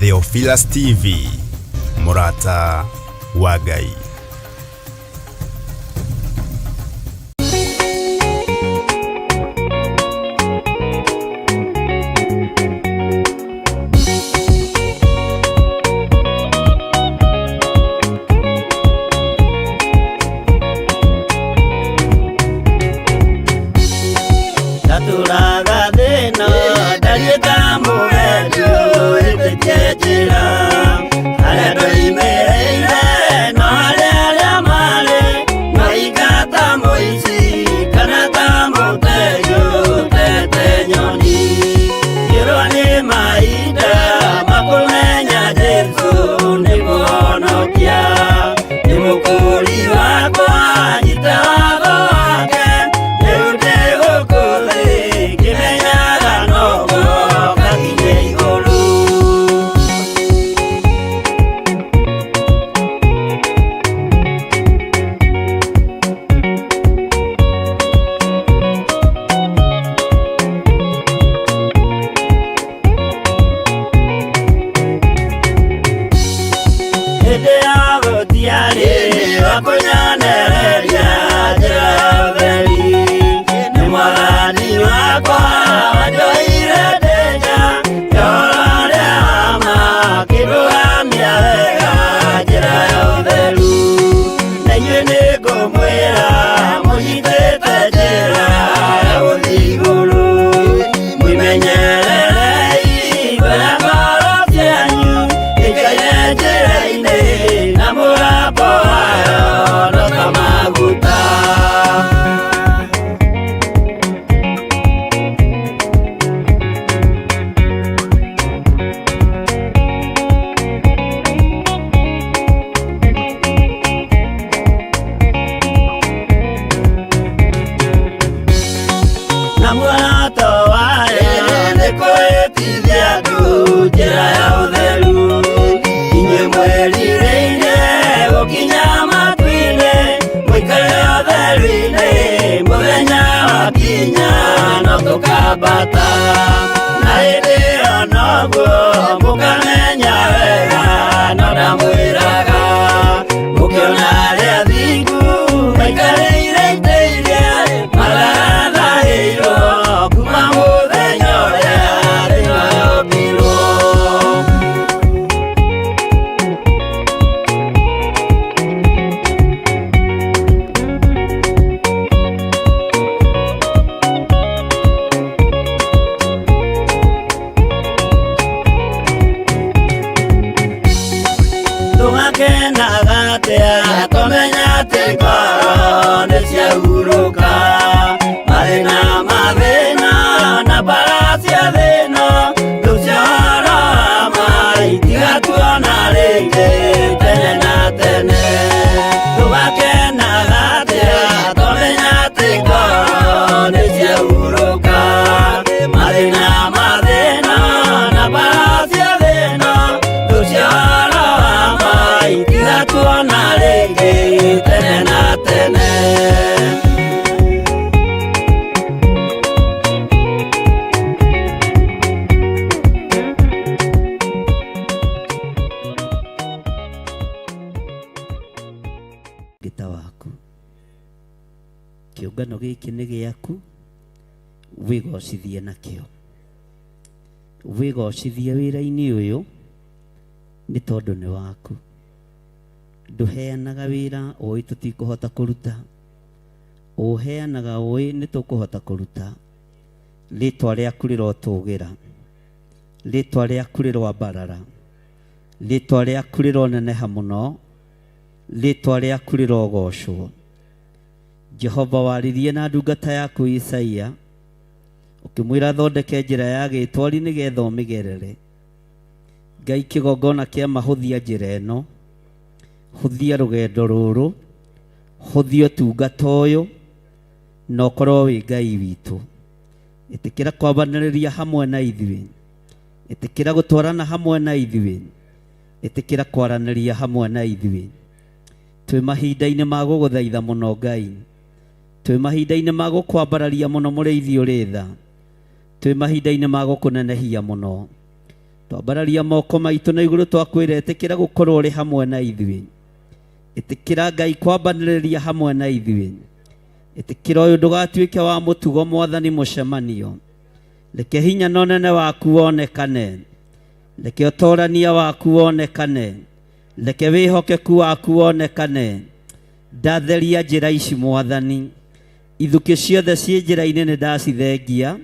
Theophilus TV, mũrata wa Ngai. Ndatũraga thĩna ndariĩ ta mũgendi ũhĩtĩtie njĩra harĩa ndoimĩrĩire no harĩa arĩa marĩ maika ta mũici kana ta mũtegi ũtete nyoni ngĩrwo nĩ mahinda makũmenya Jesũ nĩ mũhonokia nĩ mũkũri wakwa nyita watho wake rĩu ndĩ gũkũ thĩ ngĩmenyaga noguo ngakinye igũrũ. Hĩndĩ ya gũtiarĩ wa kũnyonereria njĩra ya ũtheri nĩ mwathani wakwa wanjoire ndĩ nja ya ũhoro ũrĩa wa ma akĩndũgamia wega njĩra ya ũtheru na inyuĩ nĩngũmwĩra mũnyitĩte njĩra ya gũthiĩ igũrũ mwĩmenyererei ngoro ngoro cianyu ikaire njĩra-inĩ na mũgambo wayo no ta maguta. Na muoroto wayo nĩ kwĩtithia andũ njĩra ya ũtheru inyuĩ mwĩrirĩirie gũkinya matu-inĩ mũikare ũtheru-inĩ mũthenya wakinya no tũkambata na hĩndĩ ĩyo noguo mũkamenya wega no ndamwĩraga mũkĩona arĩa athingu maikarĩire itĩ iria mathathahĩirwo kuma mũthenya ũrĩa thĩ yombirwo. Tũgakenaga atĩa tũmenya atĩ ngoro nĩ ciahurũka mathĩna mathĩna na mbara cia thĩna rĩu cia ũhoro wa ma itigatuona rĩngĩ tene na tene tũgakenaga atĩa tũmenya atĩ ngoro nĩ ciahurũka mathĩna mathĩna na mbara cia thĩna rĩu cia ũhoro wa ma itigatuona rĩngĩ tene na tene. Ngĩta waku kĩũngano gĩkĩ nĩ gĩaku wĩgocithie nakĩo wĩgocithie wĩra-inĩ ũyũ nĩ tondũ nĩ waku ndũheanaga wĩra ũĩ tũtikũhota kũruta ũheanaga ũĩ nĩ tũkũhota kũruta rĩtwa rĩaku rĩrotũgĩra rĩtwa rĩaku rĩroambarara rĩtwa rĩaku rĩroneneha mũno rĩtwa rĩaku rĩrogocwo Jehova waririe na ndungata yaku Isaia ũkĩmwĩra thondeke njĩra ya gĩtwari nĩgetha ũmĩgerere Ngai kĩgongona kĩa mahũthia njĩra ĩno hũthia rũgendo rũrũ hũthia ũtungata ũyũ na ũkorwo wĩ Ngai witũ ĩtĩkĩra kwambanĩrĩria hamwe na ithuĩ ĩtĩkĩra gũtwarana hamwe na ithuĩ ĩtĩkĩra kwaranĩria hamwe na ithuĩ twĩ mahinda-inĩ ma gũgũthaitha mũno Ngai twĩ mahinda-inĩ ma gũkwambararia mũno mũrĩithi ũrĩ tha twĩ mahinda-inĩ ma gũkũnenehia mũno. Twambararia moko maitũ na igũrũ, twakwĩra ĩtĩkĩra gũkorwo ũrĩ hamwe na ithuĩ. Ĩtĩkĩra Ngai kwambanĩrĩria hamwe na ithuĩ. Ĩtĩkĩra ũyũ ndũgatuĩke wa mũtugo, Mwathani, mũcemanio. Reke hinya na ũnene waku wonekane, reke ũtorania waku wonekane, reke wĩhokeku waku wonekane. Ndatheria njĩra ici, Mwathani. Ithukĩ ciothe ciĩ njĩra-inĩ nĩ ndacithengia,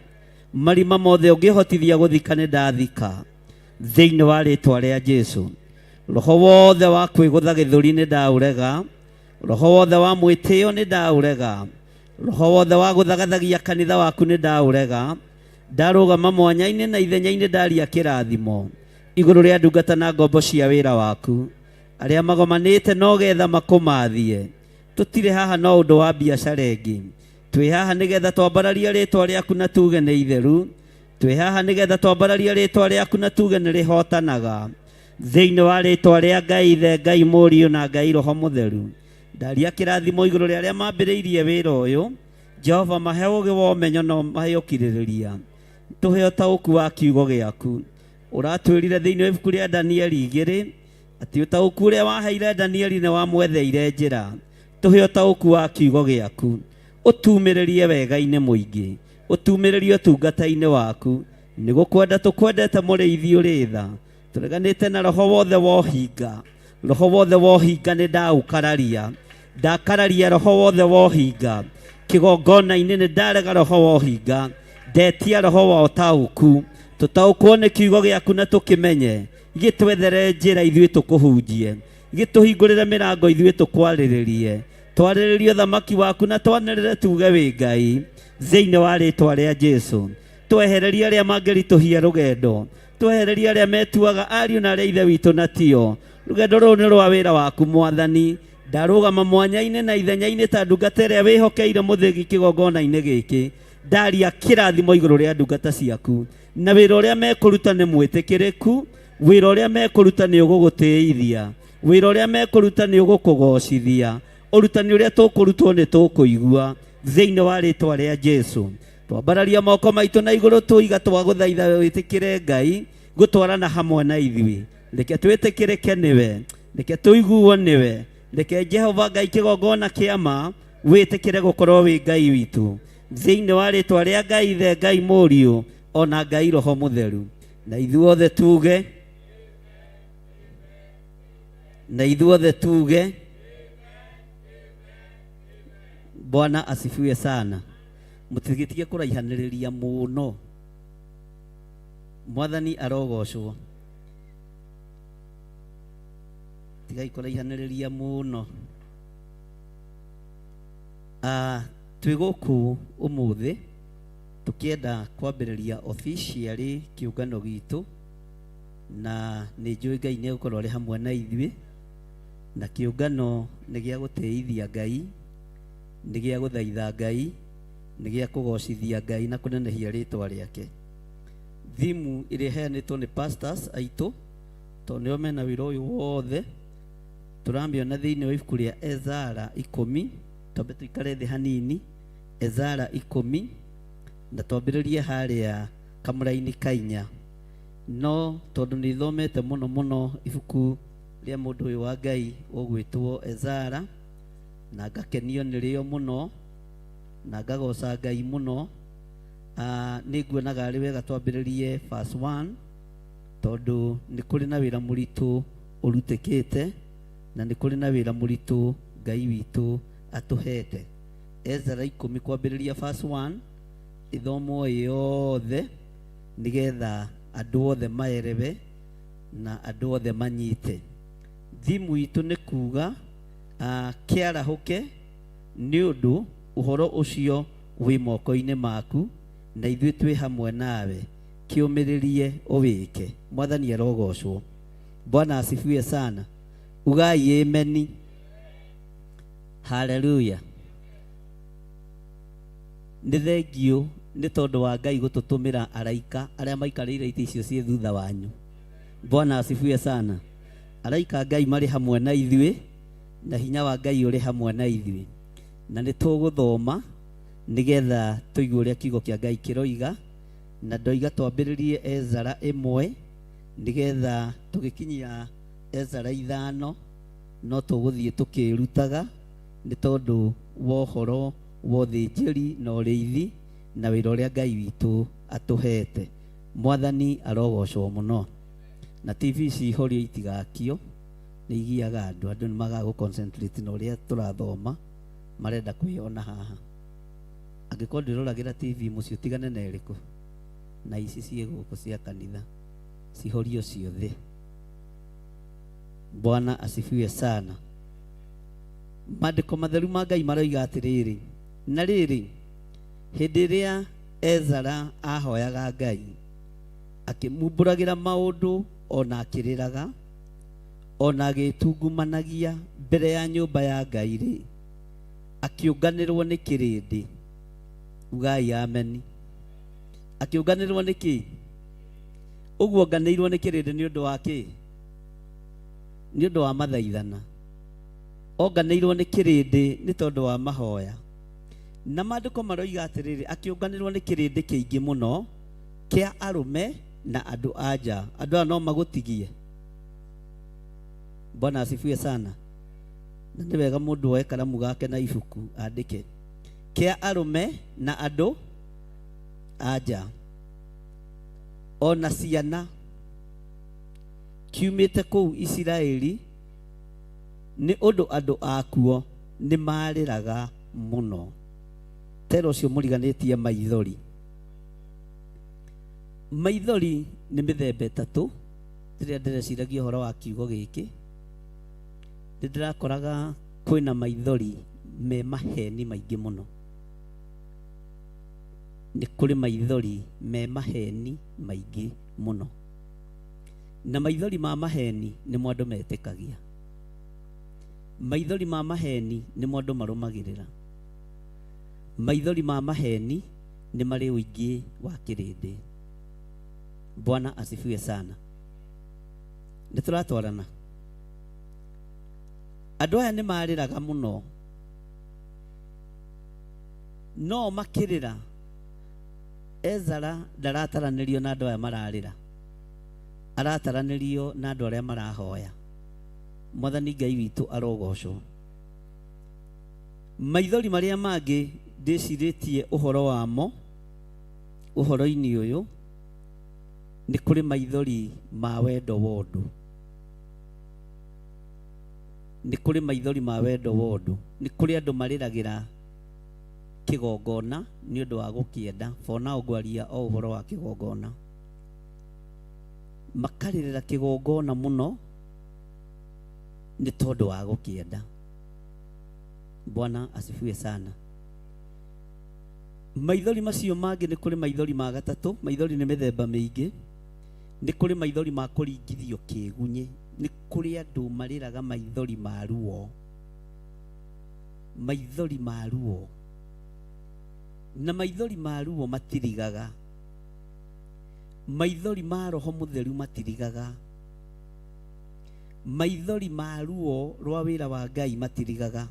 marima mothe ũngĩhotithia gũthika nĩ ndathika thĩinĩ wa rĩtwa rĩa Jesu. Roho wothe wa kwĩgũtha gĩthũri nĩ ndaũrega, roho wothe wa mwĩtĩo nĩ ndaũrega, roho wothe wa gũthagathagia kanitha waku nĩ ndaũrega. Ndarũgama mwanya-inĩ na ithenya-inĩ, ndaria kĩrathimo igũrũ rĩa ndungata na ngombo cia wĩra waku arĩa magomanĩte no getha makũmathie. Tũtirĩ haha no ũndũ wa biacara ĩngĩ, twĩ haha nĩgetha twambararie rĩtwa rĩaku na tuge nĩ itheru. Twĩ haha nĩgetha twambararie rĩtwa rĩaku na tuge nĩ rĩhotanaga, thĩinĩ wa rĩtwa rĩa Ngai Ithe, Ngai Mũriũ na Ngai Roho Mũtheru. Ndaria kĩrathimo igũrũ rĩa arĩa mambĩrĩirie wĩra ũyũ. Jehova, mahe ũgĩ wa ũmenyo na mahe ũkirĩrĩria. Tũhe ũtaũku wa kiugo gĩaku. Ũratwĩrire thĩinĩ wa ibuku rĩa Danieli 2 atĩ ũtaũku ũrĩa waheire Danieli nĩ wamwetheire njĩra. Tũhe ũtaũku wa kiugo gĩaku, ũtumĩrĩrie wega-inĩ mũingĩ, ũtumĩrĩrie ũtungata-inĩ waku. Nĩ gũkwenda tũkwendete, mũrĩithi ũrĩ tha. Tũreganĩte na roho wothe wa ũhinga. Roho wothe wa ũhinga nĩ ndaũkararia, ndakararia roho wothe wa ũhinga kĩgongona-inĩ. Nĩ ndarega roho wa ũhinga, ndetia roho wa ũtaũku. Tũtaũkwo nĩ kiugo gĩaku na tũkĩmenye, gĩtwethere njĩra ithuĩ tũkũhunjie, gĩtũhingũrĩre mĩrango ithuĩ tũkwarĩrĩrie, twarĩrĩrie ũthamaki waku na twanĩrĩre tuge wĩ Ngai, thĩinĩ wa rĩtwa rĩa Jesu. Twehererie arĩa mangĩritũhia rũgendo, twehererie arĩa metuaga ariũ na arĩa ithe witũ na tio. Rũgendo rũrũ nĩ rwa wĩra waku, Mwathani. Ndarũgama mwanya-inĩ na ithenya-inĩ ta ndungata ĩrĩa wĩhokeire mũthĩgi kĩgongona-inĩ gĩkĩ. Ndaria kĩrathimo igũrũ rĩa ndungata ciaku na wĩra ũrĩa mekũruta nĩ mwĩtĩkĩrĩku, wĩra ũrĩa mekũruta nĩ ũgũgũtĩithia, wĩra ũrĩa mekũruta nĩ ũgũkũgocithia, ũrutani ũrĩa tũkũrutwo nĩ tũkũigua, thĩinĩ wa rĩtwa rĩa Jesu. Twambararia moko maitũ na igũrũ, tũiga twagũthaitha wĩtĩkĩre Ngai gũtwarana hamwe na ithuĩ. Reke twĩtĩkĩrĩke nĩwe, reke tũiguo nĩwe, reke Jehova Ngai kĩgongona kĩa ma wĩtĩkĩre gũkorwo wĩ Ngai witũ, thĩinĩ wa rĩtwa rĩa Ngai Ithe, Ngai Mũriũ ona Ngai Roho Mũtheru. Na ithuothe tuge, na ithuothe tuge, Bwana asifiwe sana. Mũtigĩtige kũraihanĩrĩria mũno. Mwathani arogocwo. Tigai kũraihanĩrĩria mũno. Twĩ gũkũ ũmũthĩ tũkĩenda kwambĩrĩria officially kĩũngano gitũ, na nĩ njũĩ Ngai nĩ egũkorwo arĩ hamwe na ithuĩ. Na kĩũngano nĩ gĩa gũtĩithia Ngai, nĩ gĩa gũthaitha Ngai, nĩ gĩa kũgocithia Ngai na kũnenehia rĩtwa rĩake. Thimu ĩrĩa ĩheanĩtwo nĩ pastors aitũ, tondũ nĩo mena wĩra ũyũ wothe, tũramĩona thĩinĩ wa ibuku rĩa Ezara 10. Twambe tũikare thĩ hanini. Ezara 10, na twambĩrĩrie harĩa kamũraini ka 4. No tondũ nĩ thomete mũno mũno ibuku rĩa mũndũ ũyũ wa Ngai ũgwĩtwo Ezara, na ngakenio nĩrĩo mũno na ngagoca Ngai mũno, nĩ nguonaga arĩ wega twambĩrĩrie verse 1, tondũ nĩ kũrĩ na wĩra mũritũ ũrutĩkĩte na nĩ kũrĩ na wĩra mũritũ Ngai witũ atũhete. Ezara 10 kwambĩrĩria verse 1, ĩthomwo ĩ yothe nĩgetha andũ othe maerewe na andũ othe manyite. Thimu itũ nĩ kuga kĩarahũke, nĩ ũndũ ũhoro ũcio wĩ moko-inĩ maku na ithuĩ twĩ hamwe nawe, kĩũmĩrĩrie ũwĩke. Mwathani arogocwo. Bwana asifiwe sana. Ugai ameni. Haleluya. Nĩ thengiũ nĩ tondũ wa Ngai gũtũtũmĩra araika arĩa maikarĩire itĩ icio ciĩ thutha wanyu. Bwana asifiwe sana. Araika a Ngai marĩ hamwe na ithuĩ na hinya wa Ngai ũrĩ hamwe na ithuĩ, na nĩ tũgũthoma nĩgetha tũigue ũrĩa kiugo kĩa Ngai kĩroiga. Na ndoiga twambĩrĩrie Ezara 1. Nĩgetha tũgĩkinyia Ezara 5 no tũgũthiĩ tũkĩrutaga nĩ tondũ wa ũhoro wa ũthĩnjĩri na ũrĩithi na wĩra ũrĩa Ngai witũ atũhete. Mwathani arogocwo mũno. Na TV cihorio itigakio, nĩ igiaga andũ, andũ nĩ magaga gũ concentrate na ũrĩa tũrathoma, marenda kwĩyona haha. Angĩkorwo ndwĩroragĩra TV mũciĩ ũtigane na ĩrĩkũ, na ici ciĩ gũkũ cia kanitha cihorio ciothe. Bwana asifiwe sana. Maandĩko matheru ma Ngai maroiga atĩrĩrĩ, na rĩrĩ, hĩndĩ ĩrĩa Ezara ahoyaga Ngai, akĩmumbũragĩra maũndũ ona akĩrĩraga, ona agĩtungumanagia mbere ya nyũmba ya Ngai rĩ, akĩũnganĩrwo nĩ kĩrĩndĩ. Ugai ameni. Akĩũnganĩrwo nĩ kĩ? Ũguo nganĩirwo nĩ kĩrĩndĩ nĩ ũndũ wa kĩ? Nĩ ũndũ wa mathaithana. Onganĩirwo nĩ kĩrĩndĩ nĩ tondũ wa mahoya. Na maandĩko maroiga atĩrĩrĩ, akĩũnganĩrwo nĩ kĩrĩndĩ kĩingĩ mũno kĩa arũme na andũ a nja. Andũ aya no magũtigie. Bwana asifiwe sana. Na nĩ wega mũndũ oe karamu gake na ibuku andĩke. Kĩa arũme na andũ a nja ona ciana kiumĩte kũu Isiraeli nĩ ũndũ andũ akuo nĩ marĩraga mũno. Tera ũcio mũriganĩtie maithori. Maithori nĩ mĩthemba ĩtatũ. Rĩrĩa ndĩreciragia ũhoro wa kiugo gĩkĩ, nĩ ndĩrakoraga kwĩna maithori me maheni maingĩ mũno. Nĩ kũrĩ maithori me maheni maingĩ mũno. Na maithori ma maheni nĩmo andũ metĩkagia. Maithori ma maheni nĩmo andũ marũmagĩrĩra. Maithori ma maheni nĩ marĩ ũingĩ wa kĩrĩndĩ. Bwana asifiwe sana. Nĩ tũratwarana. Andũ aya nĩ marĩraga mũno. No makĩrĩra, Ezara ndarataranĩrio na andũ aya mararĩra. Arataranĩrio na andũ arĩa marahoya. Mwathani Ngai witũ arogocwo. Maithori marĩa mangĩ ndĩcirĩtie ũhoro wamo ũhoro-inĩ ũyũ nĩ kũrĩ maithori ma wendo wa ũndũ. Nĩ kũrĩ maithori ma wendo wa ũndũ. Nĩ kũrĩ andũ marĩragĩra kĩgongona nĩ ũndũ wa gũkĩenda. For now ngwaria o ũhoro wa kĩgongona. Makarĩrĩra kĩgongona mũno nĩ tondũ wa gũkĩenda. Bwana asifiwe sana. Maithori macio mangĩ nĩ kũrĩ maithori ma gatatũ. Maithori nĩ mĩthemba mĩingĩ. Nĩ kũrĩ maithori ma kũringithio kĩgunyĩ. Nĩ kũrĩ andũ marĩraga maithori ma ruo. Maithori ma ruo. Na maithori ma ruo matirigaga. Maithori ma Roho Mũtheru matirigaga. Maithori ma ruo rwa wĩra wa Ngai matirigaga.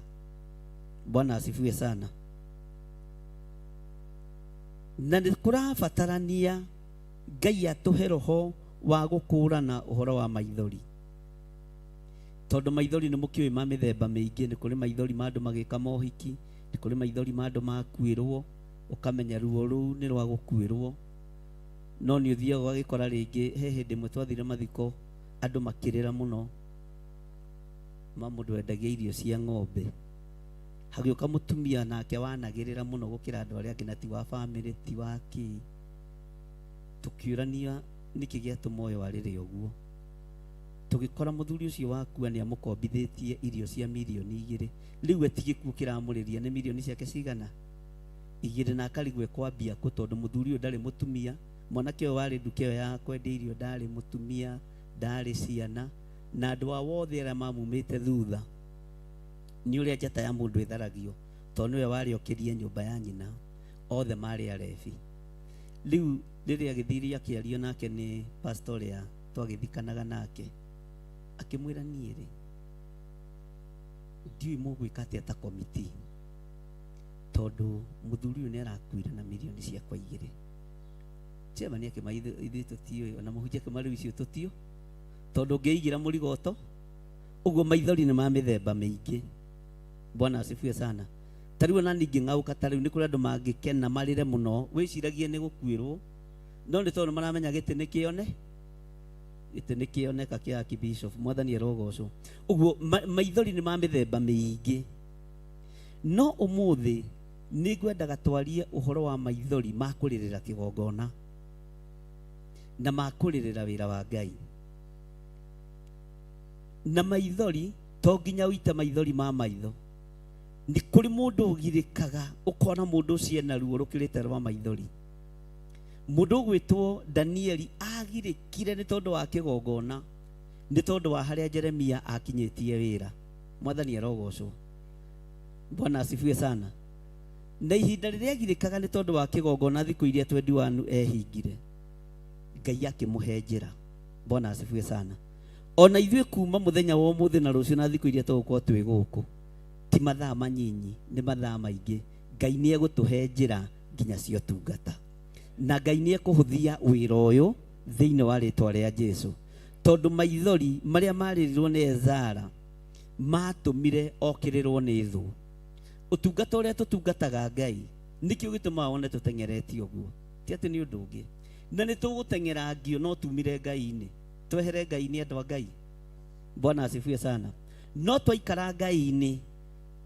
Bwana asifiwe sana. Na nĩ kũrabatarania Ngai atũhe roho wa gũkũrana ũhoro wa maithori. Tondũ maithori nĩ mũkĩũĩ ma mĩthemba mĩingĩ. Nĩ kũrĩ maithori ma andũ magĩka mohiki, nĩ kũrĩ maithori ma andũ makuĩrwo, ũkamenya ruo rũu nĩ rwa gũkuĩrwo. No nĩ ũthiaga ũgagĩkora rĩngĩ, he hĩndĩ ĩmwe twathire mathiko, andũ makĩrĩra mũno, ma mũndũ wendagia irio cia ng'ombe. Hagĩũka mũtumia nake wanagĩrĩra mũno gũkĩra andũ arĩa angĩ, na ti wa bamĩrĩ, ti wa kĩ. Tũkĩũrania nĩkĩ gĩatũma ũyũ arĩre ũguo. Tũgĩkora mũthuri ũcio wakua nĩ amũkombithĩtie irio cia mirioni 2. Rĩu we ti gĩkuũ kĩramũrĩria, nĩ mirioni ciake cigana? 2. Na akarigwo ekwambia kũ, tondũ mũthuri ũyũ ndarĩ mũtumia. Mwanake ũyũ warĩ nduka ĩyo ya kwendia irio ndarĩ mũtumia, ndarĩ ciana, na andũ ao othe arĩa mamumĩte thutha nĩ ũrĩa njata ya mũndũ ĩtharagio, tondũ nĩwe warĩ okĩrie nyũmba ya nyina, othe marĩ arebi. Rĩu rĩrĩa agĩthire akĩario nake nĩ pastor ũrĩa twagĩthikanaga nake, akĩmwĩra niĩ rĩ, ndiũĩ mũgwĩka atĩa ta komiti, tondũ mũthuri ũyũ nĩ arakuire na mirioni ciakwa 2. Chairman akĩma ithuĩ tũtiũĩ, ona mũhunjia akĩma rĩu icio tũtiũ, tondũ ũngĩigĩra mũrigo ũto ũguo. Maithori nĩ ma mĩthemba mĩingĩ. Bwana asifiwe sana. Ta rĩu ona ningĩ ng'aũka, ta rĩu nĩ kũrĩ andũ mangĩkena marĩre mũno, wĩciragie nĩ gũkuĩrwo, no nĩ tondũ maramenya gĩtĩ nĩ kĩone, gĩtĩ nĩ kĩoneka kĩa archbishop. Mwathani arogocwo. Ũguo maithori nĩ ma mĩthemba mĩingĩ, no ũmũthĩ nĩ ngwendaga twarie ũhoro wa maithori ma kũrĩrĩra kĩgongona na ma kũrĩrĩra wĩra wa Ngai. Na maithori to nginya ũite maithori ma maitho. Nĩ kũrĩ mũndũ ũgirĩkaga, ũkona mũndũ ũcio ena ruo rũkĩrĩte rwa maithori. Mũndũ ũgwĩtwo Danieli agirĩkire nĩ tondũ wa kĩgongona, nĩ tondũ wa harĩa Jeremia akinyĩtie wĩra. Mwathani arogocwo. Bwana asifiwe sana. Na ihinda rĩrĩa agirĩkaga nĩ tondũ wa kĩgongona, thikũ iria 21 ehingire, Ngai akĩmũhe njĩra. Bwana asifiwe sana. Ona ithuĩ kuma mũthenya wa ũmũthĩ na rũciũ na thikũ iria tũgũkorwo twĩ gũkũ, ti mathaa manyinyi, nĩ mathaa maingĩ, Ngai nĩ egũtũhe njĩra nginya cia ũtungata, na Ngai nĩ ekũhũthia wĩra ũyũ thĩinĩ wa rĩtwa rĩa Jesu, tondũ maithori marĩa marĩrirwo nĩ Ezara matũmire okĩrĩrwo nĩ thũ. Ũtungata ũrĩa tũtungataga Ngai nĩkĩo gĩtũmaga wone tũteng'eretie ũguo, ti atĩ nĩ ũndũ ũngĩ. Na nĩ tũgũteng'era ngio, no tumire Ngai-inĩ, twehere Ngai-inĩ, andũ a Ngai. Bwana asifiwe sana. No twaikara Ngai-inĩ,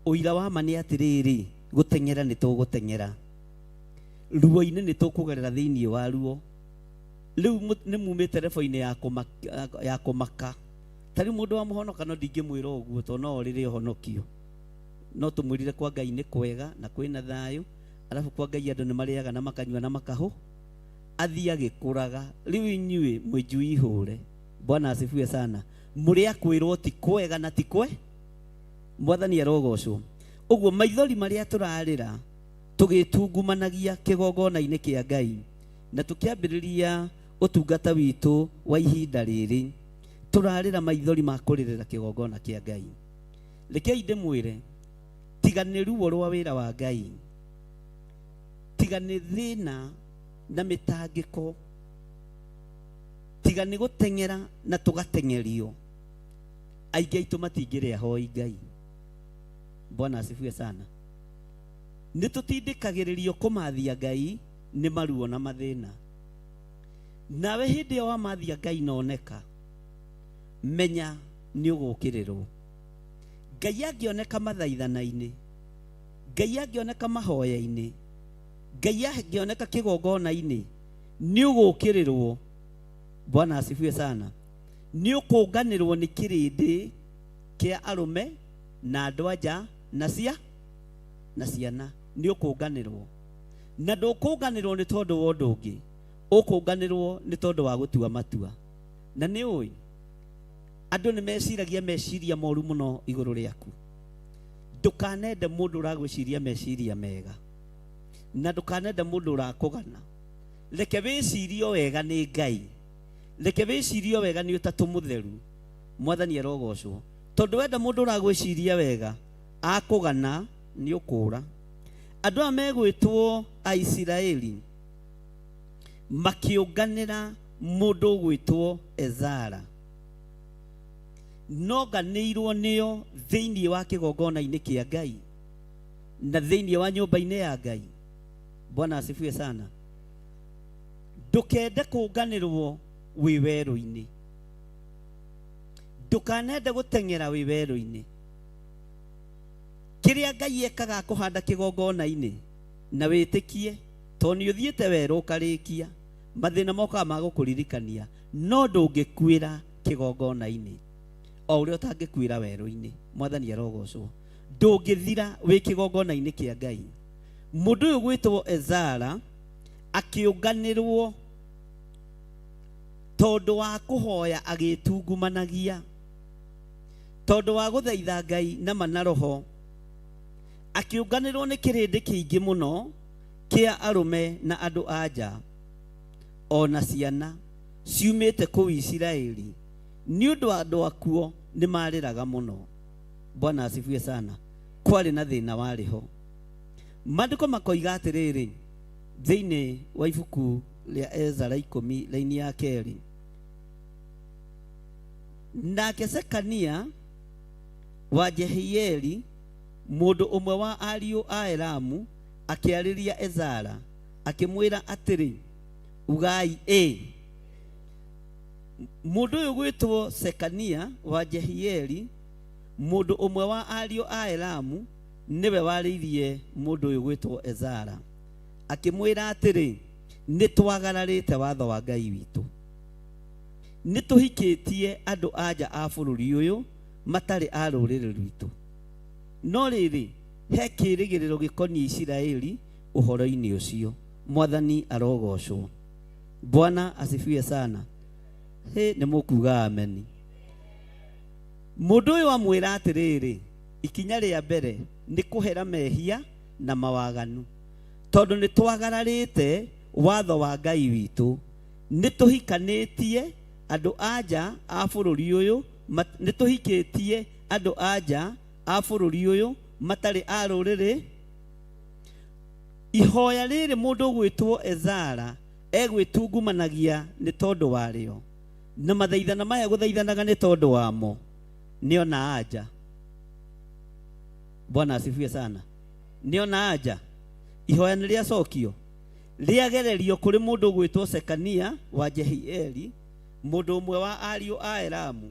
ũira wa ma nĩ atĩrĩrĩ, gũteng'era nĩ tũgũteng'era, ruo-inĩ nĩ tũkũgerera thĩinĩ wa ruo. Rĩu nĩ mumĩte rebo-inĩ ya kũmaka. Ta rĩu mũndũ wa mũhonoka, no ndingĩmwĩra ũguo tondũ no orĩrĩ ũhonokio, no tũmwĩrire kwa Ngai nĩ kwega na kwĩna thayũ, arabu kwa Ngai andũ nĩ marĩaga na makanyua na makahũ, athiĩ agĩkũraga. Rĩu inyuĩ mwĩ njui ihũre. Bwana asifiwe sana. Mũrĩ akwĩrwo ti kwega na ti kwe. Mwathani arogocwo. Ũguo maithori marĩa tũrarĩra tũgĩtungumanagia kĩgongona-inĩ kĩa Ngai na tũkĩambĩrĩria ũtungata witũ wa ihinda rĩrĩ, tũrarĩra maithori ma kũrĩrĩra kĩgongona kĩa Ngai. Rekei ndĩmwĩre, tiga nĩ ruo rwa wĩra wa Ngai, tiga nĩ thĩna na mĩtangĩko, tiga nĩ gũteng'era na tũgateng'erio, aingĩ aitũ matingĩrĩ ahoi Ngai. Bwana asifiwe sana. Nĩ tũtindĩkagĩrĩrio kũmathia Ngai nĩ maruo na mathĩna. Nawe hĩndĩ ĩyo wamathia Ngai noneka, menya nĩ ũgũkĩrĩrwo. Ngai angĩoneka mathaithana-inĩ, Ngai angĩoneka mahoya-inĩ, Ngai angĩoneka kĩgongona-inĩ, nĩ ũgũkĩrĩrwo. Bwana asifiwe sana. Nĩ ũkũnganĩrwo nĩ kĩrĩndĩ kĩa arũme na andũ anja na ciana. Nĩ ũkũnganĩrwo, na ndũkũnganĩrwo nĩ tondũ wa ũndũ ũngĩ, ũkũnganĩrwo nĩ tondũ wa gũtua matua. Na nĩ ũĩ andũ nĩ meciragia meciria moru mũno igũrũ rĩaku. Ndũkanende mũndũ ũragwĩciria meciria mega, na ndũkanende mũndũ ũrakũgana. Reke wĩcirio wega nĩ Ngai, reke wĩcirio wega nĩ Ũtatũ Mũtheru. Mwathani arogocwo. Tondũ wenda mũndũ ũragwĩciria wega, akũgana nĩ ũkũũra. Andũ aya megwĩtwo Aisiraeli makĩũnganĩra mũndũ ũgwĩtwo Ezara, nonganĩirwo nĩo thĩinĩ wa kĩgongona-inĩ kĩa Ngai na thĩinĩ wa nyũmba-inĩ ya Ngai. Bwana asifiwe sana. Ndũkende kũnganĩrwo wĩ werũ-inĩ, ndũkanende gũteng'era wĩ werũ-inĩ. Kĩrĩa Ngai ekaga kũhanda kĩgongona-inĩ na wĩtĩkie, tondũ nĩ ũthiĩte werũ ũkarĩkia, mathĩna mokaga ma gũkũririkania, no ndũngĩkuĩra kĩgongona-inĩ o ũrĩa ũtangĩkuĩra werũ-inĩ. Mwathani arogocwo. Ndũngĩthira wĩ kĩgongona-inĩ kĩa Ngai. Mũndũ ũyũ gwĩtwo Ezara akĩũnganĩrwo tondũ wa kũhoya agĩtungumanagia, tondũ wa gũthaitha Ngai na ma na roho, akĩũnganĩrwo nĩ kĩrĩndĩ kĩingĩ mũno kĩa arũme na andũ a nja o na ciana ciumĩte kũu Isiraeli, nĩ ũndũ andũ akuo nĩ marĩraga mũno. Bwana asifiwe sana. Kwarĩ na thĩna warĩ ho. Maandĩko makoiga atĩrĩrĩ thĩinĩ wa ibuku rĩa Ezara 10 raini ya 2. Nake Sekania wa Jehieli, mũndũ ũmwe wa ariũ a Elamu, akĩarĩria Ezara akĩmwĩra atĩrĩ, ugai ĩ. Mũndũ ũyũ gwĩtwo Sekania wa Jehieli, mũndũ ũmwe wa ariũ a Elamu, nĩwe warĩirie mũndũ ũyũ gwĩtwo Ezara akĩmwĩra atĩrĩ, nĩ twagararĩte watho wa Ngai witũ, nĩ tũhikĩtie andũ anja a bũrũri ũyũ matarĩ a rũrĩrĩ rwitũ, no rĩrĩ, he kĩrĩgĩrĩro gĩkoniĩ Isiraeli ũhoro-inĩ ũcio. Mwathani arogocwo. Bwana asifiwe sana. Hĩ, nĩ mũkuga ameni. Mũndũ ũyũ amwĩra atĩrĩrĩ, ikinya rĩa mbere nĩ kũhera mehia na mawaganu, tondũ nĩ twagararĩte watho wa Ngai witũ, nĩ tũhikanĩtie andũ anja a bũrũri ũyũ, nĩ tũhikĩtie andũ anja a bũrũri ũyũ matarĩ a rũrĩrĩ. Ihoya rĩrĩ mũndũ ũgwĩtwo Ezara egwĩtungumanagia nĩ tondũ warĩo, na mathaithana maya gũthaithanaga nĩ tondũ wamo, nĩona anja. Bwana asifiwe sana. Nĩona anja. Ihoya nĩ rĩacokio, rĩagererio kũrĩ mũndũ ũgwĩtwo Sekania wa Jehieli, mũndũ ũmwe wa ariũ a Elamu,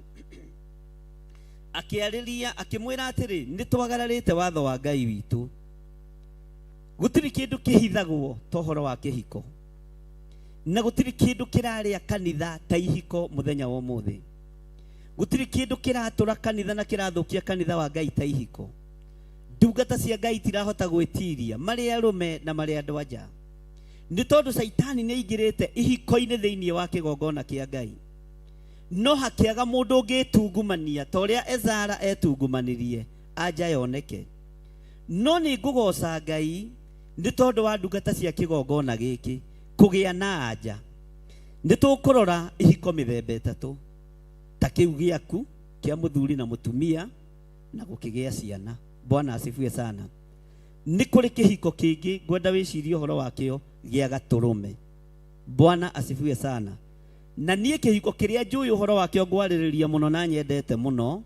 akĩarĩria akĩmwĩra atĩrĩ, nĩ twagararĩte watho wa Ngai witũ. Gũtirĩ kĩndũ kĩhithagwo ta ũhoro wa kĩhiko, na gũtirĩ kĩndũ kĩrarĩa kanitha ta ihiko mũthenya wa ũmũthĩ. Gũtirĩ kĩndũ kĩratũra kanitha na kĩrathũkia kanitha wa Ngai ta ihiko. Ndungata cia Ngai itirahota gwĩtiria, marĩ arũme na marĩ andũ anja, nĩ tondũ Caitani nĩ aingĩrĩte ihiko-inĩ thĩinĩ wa kĩgongona kĩa Ngai. No hakĩaga mũndũ ũngĩtungumania ta ũrĩa Ezara etungumanirie anja yoneke. No nĩ ngũgoca Ngai nĩ tondũ wa ndungata cia kĩgongona gĩkĩ kũgĩa na anja. Nĩ tũkũrora ihiko mĩthemba 3, ta kĩu gĩaku kĩa mũthuri na mũtumia na gũkĩgĩa ciana. Bwana asifiwe sana. Nĩ kũrĩ kĩhiko kĩngĩ ngwenda wĩcirie ũhoro wakĩo gĩa gatũrũme. Bwana asifiwe sana. Na niĩ kĩhiko kĩrĩa njũĩ ũhoro wakĩo ngwarĩrĩria mũno na nyendete mũno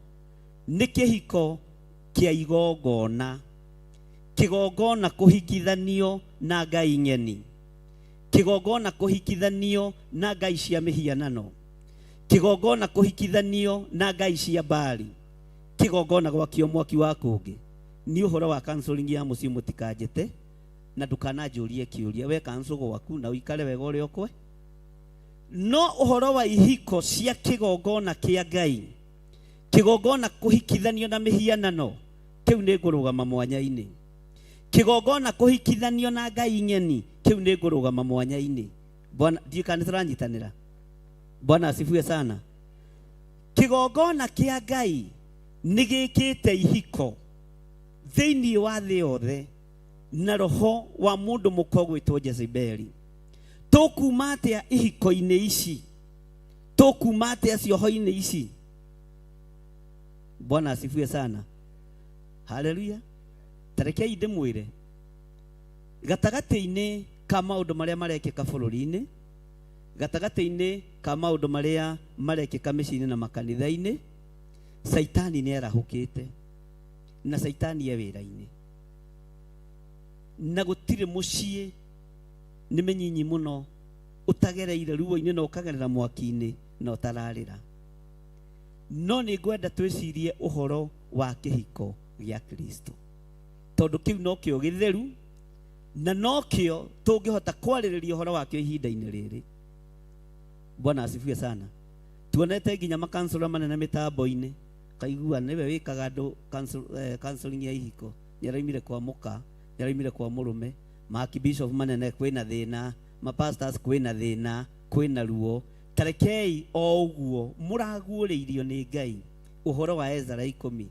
nĩ kĩhiko kĩa igongona. Kĩgongona kũhikithanio na Ngai ng'eni, kĩgongona kũhikithanio na ngai cia mĩhianano, kĩgongona kũhikithanio na ngai cia Baali, kĩgongona gwakio mwaki wa kũngĩ. Nĩ ũhoro wa counseling ya mũciĩ, mũtikanjĩte na ndũkananjũrie kĩũria, we counsel gwaku na ũikare wega ũrĩa ũkwe. No ũhoro wa ihiko cia kĩgongona kĩa Ngai, kĩgongona kũhikithanio na mĩhianano, kĩu nĩ ngũrũgama mwanya-inĩ. Kĩgongona kũhikithanio na ngai ng'eni, kĩu nĩ ngũrũgama mwanya-inĩ. Bwana, ndiũĩ kana nĩtũranyitanĩra. Bwana asifiwe sana. Kĩgongona kĩa Ngai nĩ gĩkĩte ihiko thĩinĩ wa thĩ yothe na roho wa mũndũ mũka ũgwĩtwo Jezebeli. Tũkuma atĩa ihiko-inĩ ici? Tũkuma atĩa cioho-inĩ ici? Bwana asifiwe sana. Haleluya. Tarekei ndĩmwĩre, gatagatĩ-inĩ ka maũndũ marĩa marekĩka bũrũri-inĩ, gatagatĩ-inĩ ka maũndũ marĩa marekĩka mĩciĩ-inĩ na makanitha-inĩ, Caitani nĩ arahũkĩte, na Caitani e wĩra-inĩ, na gũtirĩ mũciĩ nĩ mĩnyinyi mũno ũtagereire ruo-inĩ na ũkagerera mwaki-inĩ na ũtararĩra. No nĩ ngwenda twĩcirie ũhoro wa kĩhiko gĩa Kristo, tondũ kĩu nokĩo gĩtheru na nokĩo tũngĩhota kwarĩrĩria ũhoro wakĩo ihinda-inĩ rĩrĩ. Bwana asifiwe sana. Tuonete nginya makansula manene mĩtambo-inĩ, kaigua nĩwe wĩkaga andũ counseling ya ihiko, nĩaraumire kwa mũka, nĩaraumire kwa mũrũme, maarchbishop manene kwĩna thĩna, mapastors kwĩna thĩna, kwĩna ruo. Tarekei o ũguo mũraguũrĩirio nĩ Ngai ũhoro wa Ezara 10,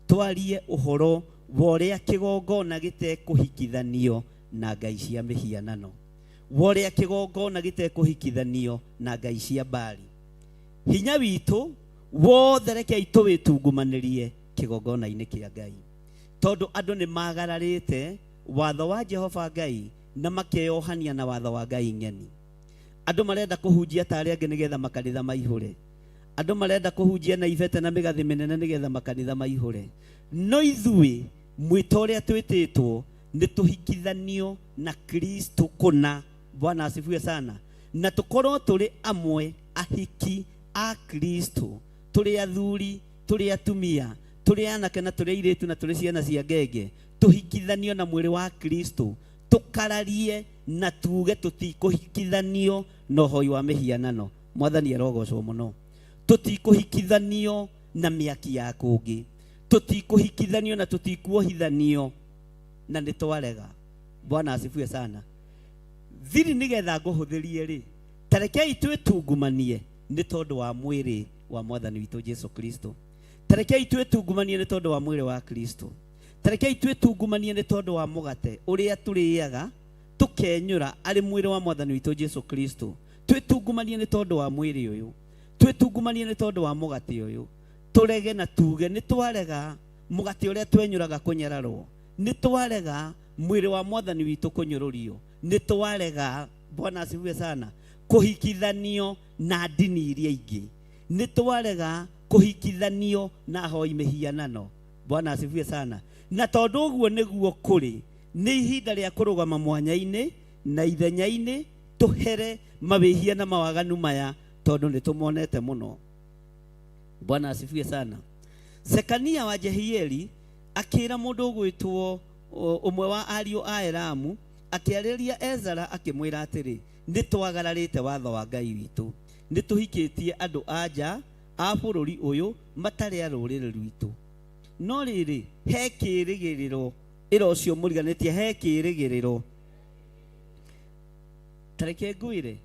twarie ũhoro wa ũrĩa kĩgongona gĩtekũhikithanio na ngai cia mĩhianano, wa ũrĩa kĩgongona gĩtekũhikithanio na ngai cia Baali. Hinya witũ wothe rekei tũwĩtungumanĩrie kĩgongona-inĩ kĩa Ngai, tondũ andũ nĩ magararĩte watho wa Jehova Ngai na makeyohania na watho wa Ngai ng'eni. Andũ marenda kũhunjia ta arĩa angĩ nĩgetha makanitha maihũre. Andũ marenda kũhunjia na ibete na mĩgathĩ mĩnene nĩgetha makanitha maihũre. No ithuĩ mwĩto ũrĩa twĩtĩtwo nĩ tũhikithanio na Kristo kũna. Bwana asifiwe sana. Na tũkorwo tũrĩ amwe ahiki a Kristo, tũrĩ athuri, tũrĩ atumia, tũrĩ anake na tũrĩ airĩtu na tũrĩ ciana cia ngenge, tũhikithanio na mwĩrĩ wa Kristo, tũkararie na tuge tũtikũhikithanio na ũhoi wa mĩhianano. Mwathani arogocwo mũno. Tũtikũhikithanio na mĩaki ya kũngĩ, tũtikũhikithanio na tũtikuohithanio na nĩ twarega. Bwana asifiwe sana. Thiri nĩgetha ngũhũthĩrie rĩ, ta rekei twĩtungumanie nĩ tondũ wa mwĩrĩ wa Mwathani witũ Jesu Kristo. Ta rekei twĩtungumanie nĩ tondũ wa mwĩrĩ wa Kristo. Ta rekei twĩtungumanie nĩ tondũ wa mũgate ũrĩa tũrĩaga tũkenyũra arĩ mwĩrĩ wa Mwathani witũ Jesu Kristo. Twĩtungumanie nĩ tondũ wa mwĩrĩ ũyũ, twĩtungumanie nĩ tondũ wa mũgate ũyũ, tũrege na tuge nĩ twarega mũgate ũrĩa twenyũraga kũnyararwo, nĩ twarega mwĩrĩ wa Mwathani witũ kũnyũrũrio, nĩ twarega, Bwana asifiwe sana, kũhikithanio na ndini iria ingĩ, nĩ twarega kũhikithanio na ahoi mĩhianano. Bwana asifiwe sana. Na tondũ ũguo nĩguo kũrĩ, nĩ ihinda rĩa kũrũgama mwanya-inĩ na ithenya-inĩ, tũhere mawĩhia na mawaganu maya tondũ nĩ tũmonete mũno. Bwana asifiwe sana. Sekania wa Jehieli akĩra mũndũ ũgwĩtwo ũmwe wa ariũ a Elamu, akĩarĩria Ezara akĩmwĩra atĩrĩ, nĩ twagararĩte watho wa Ngai witũ, nĩ tũhikĩtie andũ a nja a bũrũri ũyũ matarĩ a rũrĩrĩ rwitũ. No rĩrĩ, he kĩĩrĩgĩrĩro, ĩra ũcio mũriganĩtie, he kĩĩrĩgĩrĩro. Ta reke ngwĩre,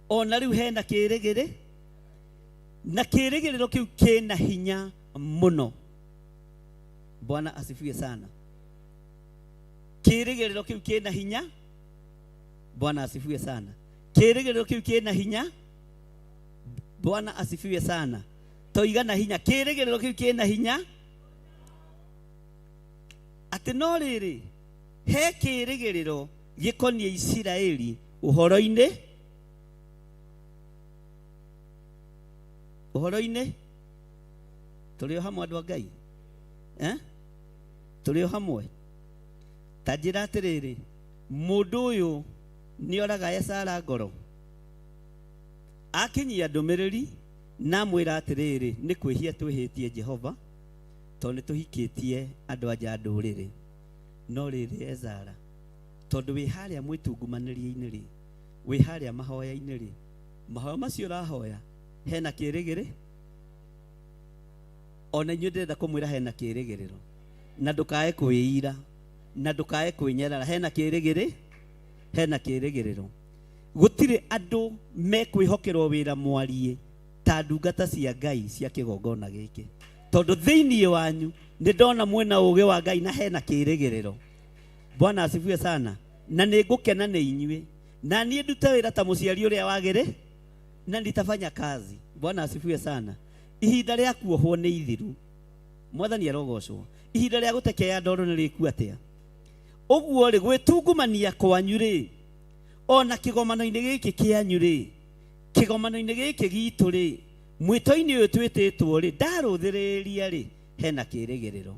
ona rĩu hena kĩĩrĩgĩrĩ, na kĩĩrĩgĩrĩro kĩu kĩna hinya mũno. Bwana asifiwe sana. Kĩĩrĩgĩrĩro kĩu kĩna hinya. Bwana asifiwe sana. Kĩĩrĩgĩrĩro kĩu kĩna hinya. Bwana asifiwe sana. Toiga na hinya. Kĩĩrĩgĩrĩro kĩu kĩna hinya. Atĩ no rĩrĩ, he kĩĩrĩgĩrĩro gĩkoniĩ Isiraeli ũhoro-inĩ, ũhoro-inĩ tũrĩ o hamwe andũ a Ngai, eh? Tũrĩ o hamwe. Ta njĩra atĩrĩrĩ, mũndũ ũyũ nĩoraga Ezara ngoro, akinyia ndũmĩrĩri na amwĩra atĩrĩrĩ, nĩ kwĩhia twĩhĩtie Jehova tondũ nĩ tũhikĩtie andũ a nja ndũrĩrĩ. No rĩrĩ Ezara, tondũ wĩ harĩa mwĩtungumanĩrie-inĩ rĩ, wĩ harĩa mahoya-inĩ rĩ, mahoya macio ũrahoya hena kĩĩrĩgĩrĩ? Ona inyuĩ ndĩrenda kũmwĩra hena kĩĩrĩgĩrĩro, na ndũkae kwĩira, na ndũkae kwĩnyarara. Hena kĩĩrĩgĩrĩ, hena kĩĩrĩgĩrĩro. Gũtirĩ andũ mekwĩhokerwo wĩra mwariĩ ta ndungata cia Ngai cia kĩgongona gĩkĩ, tondũ thĩinĩ wanyu nĩ ndona mwĩna ũũgĩ wa Ngai na hena kĩĩrĩgĩrĩro. Bwana asifiwe sana. Na nĩ ngũkena nĩ inyuĩ, na niĩ ndute wĩra ta mũciari ũrĩa wagĩrĩ, na nitafanya kazi. Bwana asifiwe sana. Ihinda rĩa kuohwo nĩ ithiru. Mwathani arogocwo. Ihinda rĩa gũtekeya ndoro nĩ rĩku atĩa? Ũguo rĩ, gwĩtungumania kwanyu rĩ, ona kĩgomano-inĩ gĩkĩ kĩanyu rĩ, kĩgomano-inĩ gĩkĩ gitũ rĩ, mwĩto-inĩ ũyũ twĩtĩtwo rĩ, ndarũthĩrĩria rĩ, hena kĩĩrĩgĩrĩro.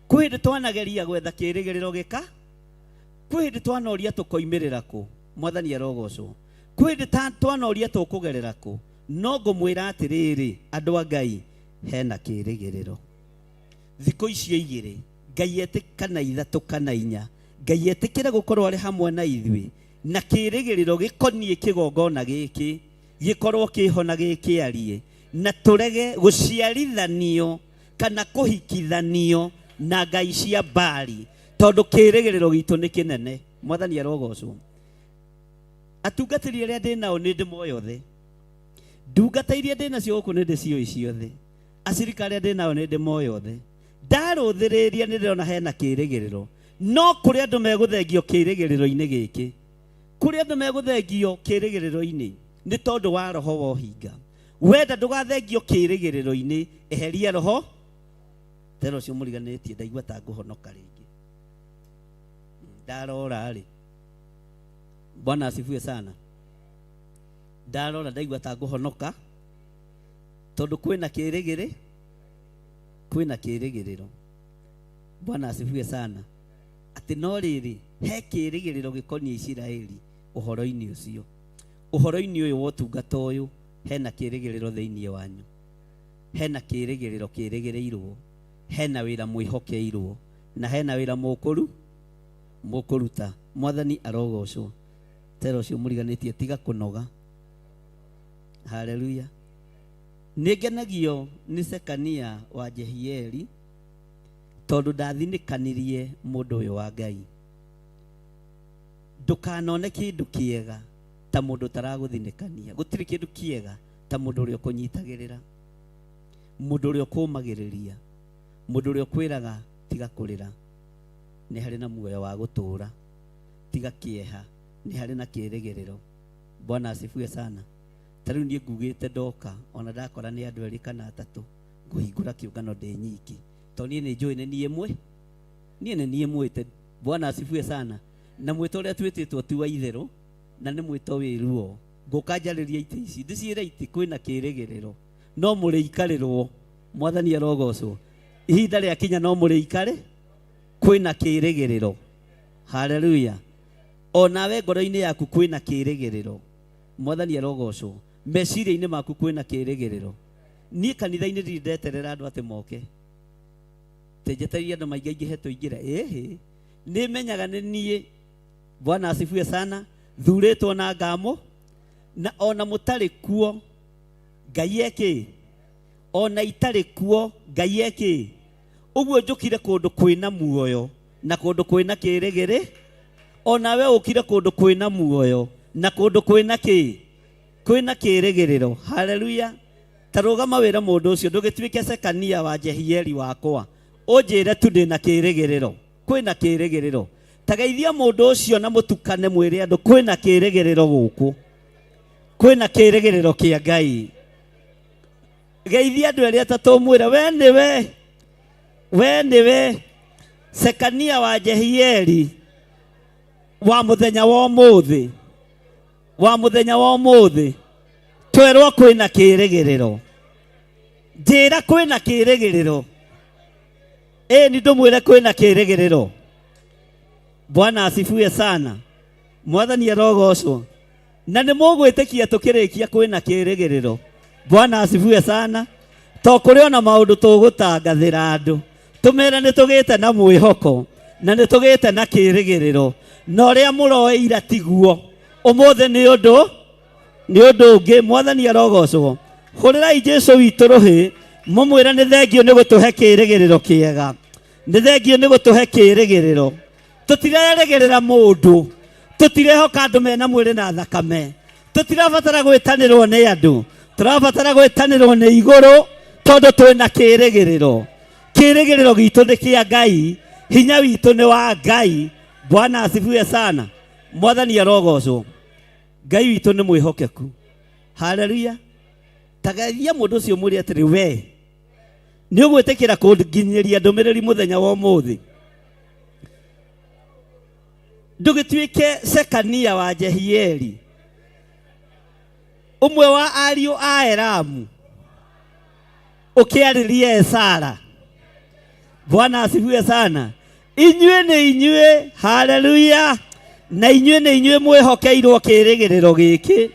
Kwĩ hĩndĩ twanageria gwetha kĩĩrĩgĩrĩro gĩka, kwĩ hĩndĩ twanoria tũkoimĩrĩra kũ. Mwathani arogocwo. Kwĩ hĩndĩ twanoria tũkũgerera kũ. No ngũmwĩra atĩrĩrĩ, andũ a Ngai, hena kĩĩrĩgĩrĩro. Thikũ icio igĩrĩ, Ngai etĩkana ithatũ kana inya, Ngai etĩkĩre gũkorwo arĩ hamwe na ithuĩ, na kĩĩrĩgĩrĩro gĩkoniĩ kĩgongona gĩkĩ, gĩkorwo kĩho na gĩkĩarie, na tũrege gũciarithanio kana kũhikithanio na ngai cia Baali, tondũ kĩĩrĩgĩrĩro gitũ nĩ kĩnene. Mwathani arogocwo. Atungatĩri arĩa ndĩ nao nĩ ndĩmoĩ othe, ndungata iria ndĩ nacio gũkũ nĩ ndĩciũĩ ciothe, acirika arĩa ndĩ nao nĩ ndĩmoĩ othe. Ndarũthĩrĩria nĩ ndĩrona hena kĩĩrĩgĩrĩro, no kũrĩ andũ megũthengio kĩĩrĩgĩrĩro-inĩ gĩkĩ, kũrĩ andũ megũthengio kĩĩrĩgĩrĩro-inĩ nĩ tondũ wa roho wa ũhinga. Wenda ndũgathengio kĩĩrĩgĩrĩro-inĩ, eheria roho tera ũcio mũriganĩtie. Ndaigua ta ngũhonoka rĩngĩ ndarora rĩ. Bwana asifiwe sana. Ndarora ndaigua ta ngũhonoka tondũ kwĩna kĩrĩgĩrĩ kwĩna kĩrĩgĩrĩro. Bwana asifiwe sana. Atĩ no rĩrĩ he kĩrĩgĩrĩro gĩkoniĩ Isiraeli ũhoro-inĩ ũcio. Ũhoro-inĩ ũyũ wa ũtungata ũyũ hena kĩrĩgĩrĩro thĩinĩ wanyu. Hena kĩrĩgĩrĩro kĩrĩgĩrĩirwo. Hena wĩra mwĩhokeirwo na hena wĩra mũkũru mũkũruta. Mwathani arogocwo. Tera ũcio mũriganĩtie tiga kũnoga. Haleluya. Nĩ ngenagio nĩ Sekania wa Jehieli tondũ ndathinĩkanirie mũndũ ũyũ wa Ngai. Ndũkanone kĩndũ kĩega ta mũndũ ũtaragũthinĩkania. Gũtirĩ kĩndũ kĩega ta mũndũ ũrĩa ũkũnyitagĩrĩra, mũndũ ũrĩa ũkũmagĩrĩria, mũndũ ũrĩa ũkwĩraga tiga kũrĩra, nĩ harĩ na muoyo wa gũtũũra, tiga kĩeha, nĩ harĩ na kĩrĩgĩrĩro. Bwana asifiwe sana. Ta rĩu niĩ ngugĩte ndoka ona ndakora nĩ andũ erĩ kana atatũ ngũhingũra kĩũngano ndĩ nyiki tondũ niĩ nĩ njũĩ nĩ niĩ mwĩ niĩ nĩ niĩ mwĩte. Bwana asifiwe sana. Na mwĩto ũrĩa twĩtĩtwo ti wa itherũ na nĩ mwĩto wĩ ruo. Ngũka njarĩrie itĩ ici ndĩciĩre itĩ kwĩna kĩrĩgĩrĩro no mũrĩikarĩrwo. Mwathani arogocwo. Ihinda rĩakinya no mũrĩikare kwĩna kĩrĩgĩrĩro. Haleluya. Onawe ngoro-inĩ yaku kwĩna kĩrĩgĩrĩro. Mwathani arogocwo. Meciria-inĩ maku kwĩna kĩrĩgĩrĩro. Niĩ kanitha-inĩ ndirĩ ndeterera andũ atĩ moke. Tenjetereire andũ maingaingĩhe tũingĩre. Ĩhĩ. Nĩ menyaga nĩ niĩ. Bwana asifiwe sana. Thurĩtwo na ngamo na ona mũtarĩ kuo Ngai ekĩ ona itarĩ kuo Ngai ekĩ ũguo njũkire kũndũ kwĩna muoyo na kũndũ kwĩna kĩrĩgĩrĩ onawe ũkire kũndũ kwĩna muoyo na kũndũ kwĩna kĩ kwĩna kĩrĩgĩrĩro. Haleluya. Ta rũgama wĩre mũndũ ũcio ndũgĩtuĩke Sekania wa Jehieli wakwa ũnjĩre tu ndĩna kĩrĩgĩrĩro. Kwĩna kĩrĩgĩrĩro. Ta geithia mũndũ ũcio na mũtukane mwĩre andũ kwĩna kĩrĩgĩrĩro gũkũ. Kwĩna kĩrĩgĩrĩro kĩa Ngai. Geithia andũ erĩ atatũ mwĩre we nĩwe we nĩwe Sekania wa Jehieli wa mũthenya wa ũmũthĩ wa mũthenya wa ũmũthĩ twerwo kwĩna kĩrĩgĩrĩro. Njĩra kwĩna kĩrĩgĩrĩro. Ĩ ni ndũmwĩre kwĩna kĩrĩgĩrĩro. Bwana asifiwe sana. Mwathani arogocwo. Na nĩ mũgwĩtĩkia tũkĩrĩkia kwĩna kĩrĩgĩrĩro. Bwana asifiwe sana. To kũrĩ ona maũndũ tũgũtangathĩra andũ tũmere nĩ tũgĩte na mwĩhoko na nĩ tũgĩte na kĩrĩgĩrĩro na ũrĩa mũroĩ ira tiguo ũmũthĩ nĩ ũndũ nĩ ũndũ ũngĩ. Mwathani arogocwo. Hũrĩrai Jesu witũ rũhĩ mũmwĩre nĩ thengio nĩ gũtũhe kĩrĩgĩrĩro kĩega, nĩ thengio nĩ gũtũhe kĩrĩgĩrĩro. Tũtirerĩgĩrĩra mũndũ, tũtirehoka andũ mena mwĩrĩ na thakame, tũtirabatara gwĩtanĩrwo nĩ andũ, tũrabatara gwĩtanĩrwo nĩ igũrũ tondũ twĩna kĩrĩgĩrĩro. Kĩrĩgĩrĩro gitũ nĩ kĩa Ngai, hinya witũ nĩ wa Ngai. Bwana asifiwe sana. Mwathani arogocwo. Ngai witũ nĩ mwĩhokeku. Haleluya. Tagaithia mũndũ ũcio mwĩre atĩrĩ, we nĩ ũgwĩtĩkĩra kũnginyĩria ndũmĩrĩri mũthenya wa ũmũthĩ? Ndũgĩtuĩke Sekania wa Jehieli ũmwe wa ariũ a Elamu ũkĩarĩrie Esara. Bwana asifiwe sana. Inyuĩ nĩ inyuĩ, haleluya. Na inyuĩ nĩ inyuĩ mwĩhokeirwo kĩrĩgĩrĩro gĩkĩ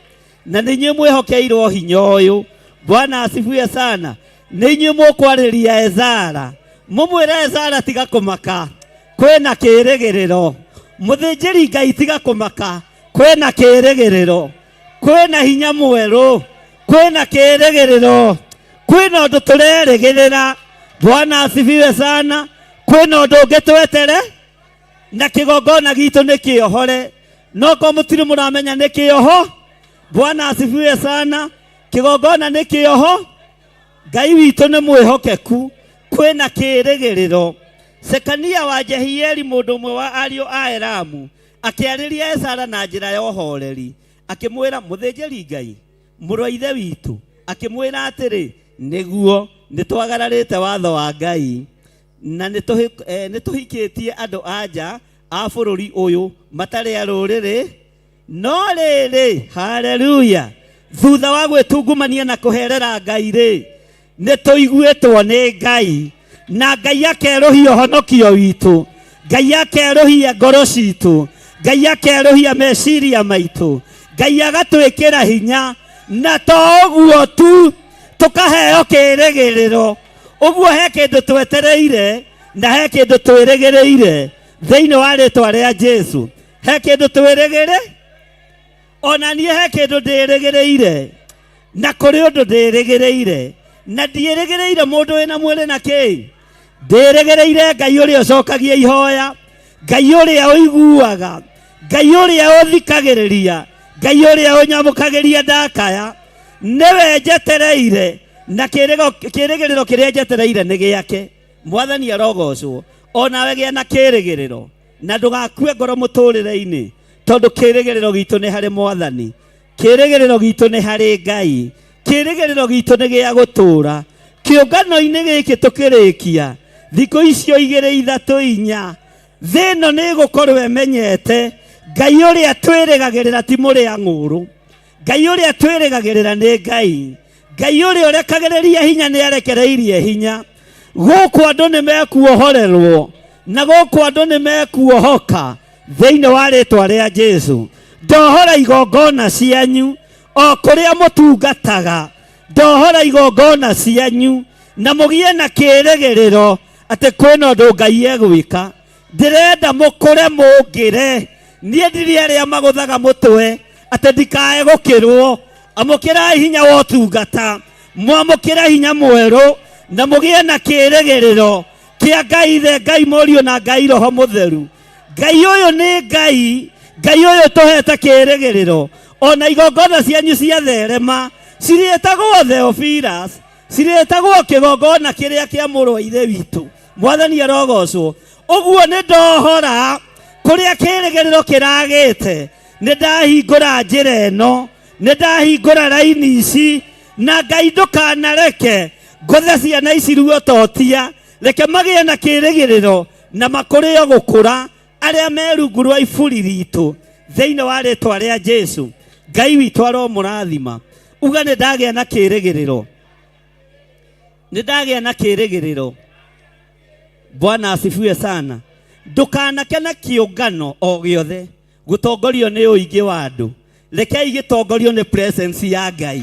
na nĩ inyuĩ mwĩhokeirwo hinya ũyũ. Bwana asifiwe sana. Nĩ inyuĩ mũkwarĩria Ezara mũmwĩre Ezara tiga kũmaka kwĩna kĩrĩgĩrĩro. Mũthĩnjĩri Ngai tiga kũmaka kwĩna kĩrĩgĩrĩro, kwĩna hinya mwerũ, kwĩna kĩrĩgĩrĩro, kwĩna ũndũ tũrerĩgĩrĩra. Bwana asifiwe sana. Kwĩna ũndũ ũngĩ twetere na kĩgongona gitũ nĩ kĩohore, no ko mũtirĩ mũramenya nĩ kĩoho. Bwana asifiwe sana. Kĩgongona nĩ kĩoho. Ngai witũ nĩ mwĩhokeku, kwĩna kĩrĩgĩrĩro. Sekania wa Jehieli mũndũ ũmwe wa ariũ a Elamu akĩarĩria Ezara na njĩra ya ũhoreri akĩmwĩra, mũthĩnjĩri Ngai mũrũ wa ithe witũ, akĩmwĩra atĩrĩ, nĩguo nĩ twagararĩte watho wa Ngai na nĩ tũhikĩtie andũ a nja a bũrũri ũyũ matarĩ a rũrĩrĩ, no rĩrĩ, haleluya, Thutha wa gwĩtungumania na kũherera Ngai rĩ, nĩ tũiguĩtwo nĩ Ngai, na Ngai akerũhia ũhonokio witũ, Ngai akerũhia ngoro citũ, Ngai akerũhia meciria maitũ, Ngai agatwĩkĩra hinya, na to ũguo tu, tũkaheo kĩrĩgĩrĩro. Ũguo he kĩndũ twetereire na he kĩndũ twĩrĩgĩrĩire thĩinĩ wa rĩtwa rĩa Jesu. He kĩndũ twĩrĩgĩrĩ, ona niĩ he kĩndũ ndĩrĩgĩrĩire, na kũrĩ ũndũ ndĩrĩgĩrĩire, na ndiĩrĩgĩrĩire mũndũ wĩna mwĩrĩ na kĩĩ. Ndĩrĩgĩrĩire Ngai ũrĩa ũcokagia ihoya, Ngai ũrĩa ũiguaga, Ngai ũrĩa ũthikagĩrĩria, Ngai ũrĩa ũnyamũkagĩria ndakaya. Nĩwe njetereire, na kĩrĩgĩrĩro kĩrĩa njetereire nĩ gĩake. Mwathani arogocwo. Onawe gĩa na kĩrĩgĩrĩro, na ndũgakue ngoro mũtũrĩre-inĩ, tondũ kĩrĩgĩrĩro gitũ nĩ harĩ Mwathani, kĩrĩgĩrĩro gitũ nĩ harĩ Ngai, kĩrĩgĩrĩro gitũ nĩ gĩa gũtũũra. Kĩũngano-inĩ gĩkĩ tũkĩrĩkia thikũ icio 2 3 4, thĩ ĩno nĩ ĩgũkorwo ĩmenyete Ngai ũrĩa twĩrĩgagĩrĩra ti mũrĩa ng'ũrũ. Ngai ũrĩa twĩrĩgagĩrĩra nĩ Ngai. Ngai ũrĩa ũrekagĩrĩria hinya nĩ arekereirie hinya. Gũkũ andũ nĩ mekuohorerwo, na gũkũ andũ nĩ mekuohoka thĩinĩ wa rĩtwa rĩa Jesu. Ndohora igongona cianyu o kũrĩa mũtungataga, ndohora igongona cianyu na mũgĩe na kĩrĩgĩrĩro atĩ kwĩna ũndũ Ngai egwĩka. Ndĩrenda mũkũre mũngĩre. Niĩ ndirĩ arĩa magũthaga mũtwe atĩ ndikae gũkĩrwo. Amũkĩrai hinya wa ũtungata, mwamũkĩre hinya mwerũ, na mũgĩe na kĩrĩgĩrĩro kĩa Ngai Ithe, Ngai Mũriũ na Ngai Roho Mũtheru. Ngai ũyũ nĩ Ngai, Ngai ũyũ tũhete kĩrĩgĩrĩro. Ona igongona cianyu cia therema cirĩtagwo Theophilus, cirĩtagwo kĩgongona kĩrĩa kĩa mũrũ wa Ithe witũ. Mwathani arogocwo. Ũguo nĩ ndohora kũrĩa kĩrĩgĩrĩro kĩragĩte, nĩ ndahingũra njĩra ĩno, nĩ ndahingũra raini ici, na Ngai ndũkanareke ngũthe ciana ici ruototia, reke magĩe na kĩrĩgĩrĩro na makũrĩo gũkũra arĩa me rungu rwa iburi ritũ thĩinĩ wa rĩtwa rĩa Jesu. Ngai witũ aromũrathima. Uga nĩ ndagĩa na kĩrĩgĩrĩro, nĩ ndagĩa na kĩrĩgĩrĩro. Bwana asifiwe sana. Ndũkanakene kĩũngano o gĩothe gũtongorio nĩ ũingĩ wa andũ. Rekei gĩtongorio nĩ presence ya Ngai,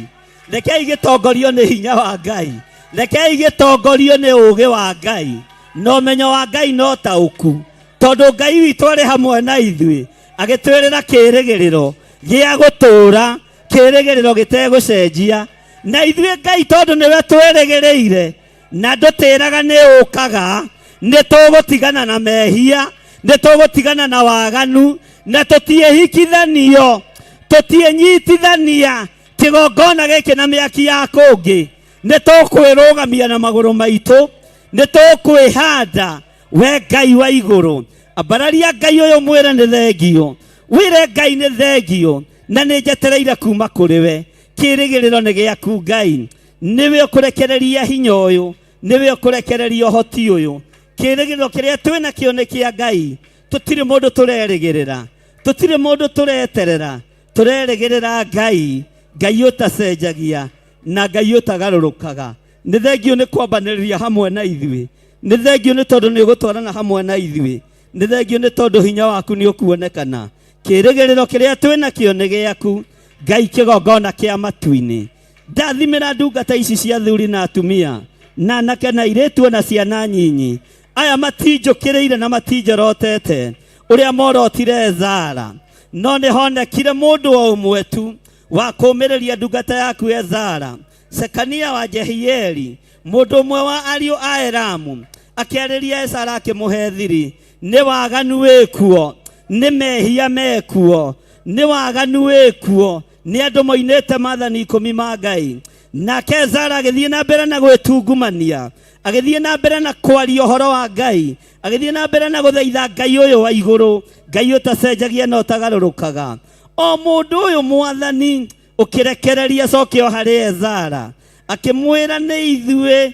rekei gĩtongorio nĩ hinya wa Ngai, rekei gĩtongorio nĩ ũũgĩ wa Ngai na ũmenyo wa Ngai na ũtaũku, tondũ Ngai witũ arĩ hamwe na ithuĩ agĩtwĩrĩra kĩrĩgĩrĩro gĩa gũtũũra, kĩrĩgĩrĩro gĩtegũcenjia. Na ithuĩ Ngai tondũ nĩwe twĩrĩgĩrĩire na ndũtĩraga nĩ ũkaga, nĩ tũgũtigana na mehia, nĩ tũgũtigana na waganu, na tũtiĩhikithanio, tũtiĩnyitithania kĩgongona gĩkĩ na mĩaki ya kũngĩ. Nĩ tũkwĩrũgamia na magũrũ maitũ, nĩ tũkwĩhanda. We Ngai wa igũrũ, ambararia Ngai ũyũ mwĩre nĩ thengio, wĩre Ngai nĩ thengio na nĩ njetereire kuma kũrĩ we. Kĩrĩgĩrĩro nĩ gĩaku Ngai, nĩwe ũkũrekereria hinya ũyũ, nĩwe ũkũrekereria ũhoti ũyũ. Kĩrĩgĩrĩro kĩrĩa twĩnakĩo nĩ kĩa Ngai. Tũtirĩ mũndũ tũrerĩgĩrĩra, tũtirĩ mũndũ tũreterera, tũrerĩgĩrĩra Ngai, Ngai ũtacenjagia na Ngai ũtagarũrũkaga. Nĩ thengio nĩ kwambanĩrĩria hamwe na ithuĩ, nĩ thengio nĩ tondũ nĩ ũgũtwarana hamwe na ithuĩ, nĩ thengio nĩ tondũ hinya waku nĩ ũkuonekana. Kĩrĩgĩrĩro kĩrĩa twĩnakĩo nĩ gĩaku Ngai, kĩgongona kĩa matu-inĩ. Ndathimĩra ndungata ici cia athuri na atumia, na anake na airĩtu ona ciana nyinyi. Aya matinjũkĩrĩire na matinjorotete ũrĩa morotire Ezara, no nĩ honekire mũndũ o ũmwe tu wa kũũmĩrĩria ndungata yaku Ezara, Sekania wa Jehieli, mũndũ ũmwe wa ariũ a Elamu, akĩarĩria Ezara akĩmũhe thiri. Nĩ waganu wĩkuo, nĩ mehia mekuo, nĩ waganu wĩkuo, nĩ andũ moinĩte maathani 10 ma Ngai. Nake Ezara agĩthiĩ na mbere na gwĩtungumania, agĩthiĩ na mbere na kwaria ũhoro wa Ngai, agĩthiĩ na mbere na gũthaitha Ngai ũyũ wa igũrũ, Ngai ũtacenjagia na ũtagarũrũkaga. O mũndũ ũyũ Mwathani ũkĩrekereria coke o harĩ Ezara, akĩmwĩra nĩ ithuĩ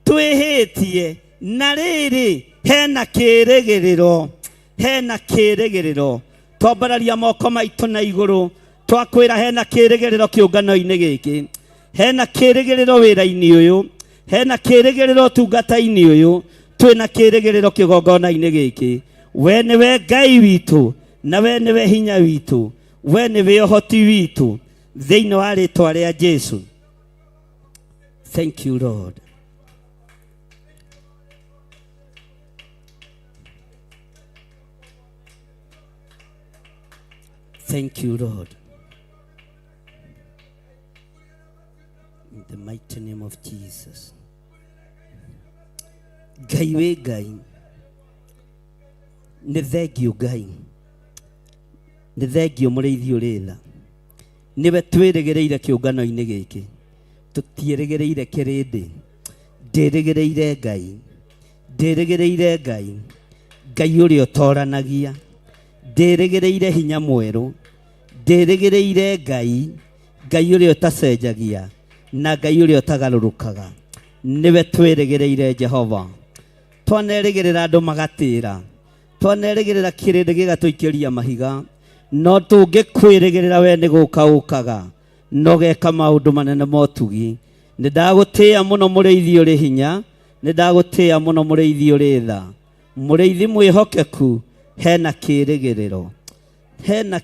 twĩhĩtie, na rĩrĩ hena kĩrĩgĩrĩro, hena kĩrĩgĩrĩro. Twambararia moko maitũ na igũrũ, Twakwĩra hena kĩrĩgĩrĩro kĩũngano-inĩ gĩkĩ, hena kĩrĩgĩrĩro wĩra-inĩ ũyũ, hena kĩrĩgĩrĩro ũtungata-inĩ ũyũ, twĩna kĩrĩgĩrĩro kĩgongona-inĩ gĩkĩ. We nĩwe Ngai witũ na we nĩwe hinya witũ, we nĩwe ũhoti witũ, thĩinĩ wa rĩtwa rĩa Jesu. Thank you Lord. Thank you Lord. In the mighty name of Jesus. Ngai wĩ Ngai, nĩ thengiũ Ngai, nĩ thengiũ mũrĩithi ũrĩ tha, nĩwe twĩrĩgĩrĩire kĩũngano-inĩ gĩkĩ, tũtiĩrĩgĩrĩire kĩrĩndĩ, ndĩrĩgĩrĩire Ngai, ndĩrĩgĩrĩire Ngai, Ngai ũrĩa ũtoranagia, ndĩrĩgĩrĩire hinya mwerũ, ndĩrĩgĩrĩire Ngai, Ngai ũrĩa ũtacenjagia na Ngai ũrĩa ũtagarũrũkaga, nĩwe twĩrĩgĩrĩire Jehova. Twanerĩgĩrĩra andũ magatĩra, twanerĩgĩrĩra kĩrĩndĩ gĩgatũikĩria mahiga, no tũngĩkwĩrĩgĩrĩra we nĩ gũka ũkaga na ũgeka maũndũ manene ma ũtugi. Nĩ ndagũtĩĩa mũno mũrĩithi ũrĩ hinya, nĩ ndagũtĩĩa mũno mũrĩithi ũrĩ tha, mũrĩithi mwĩhokeku, hena kĩrĩgĩrĩro, hena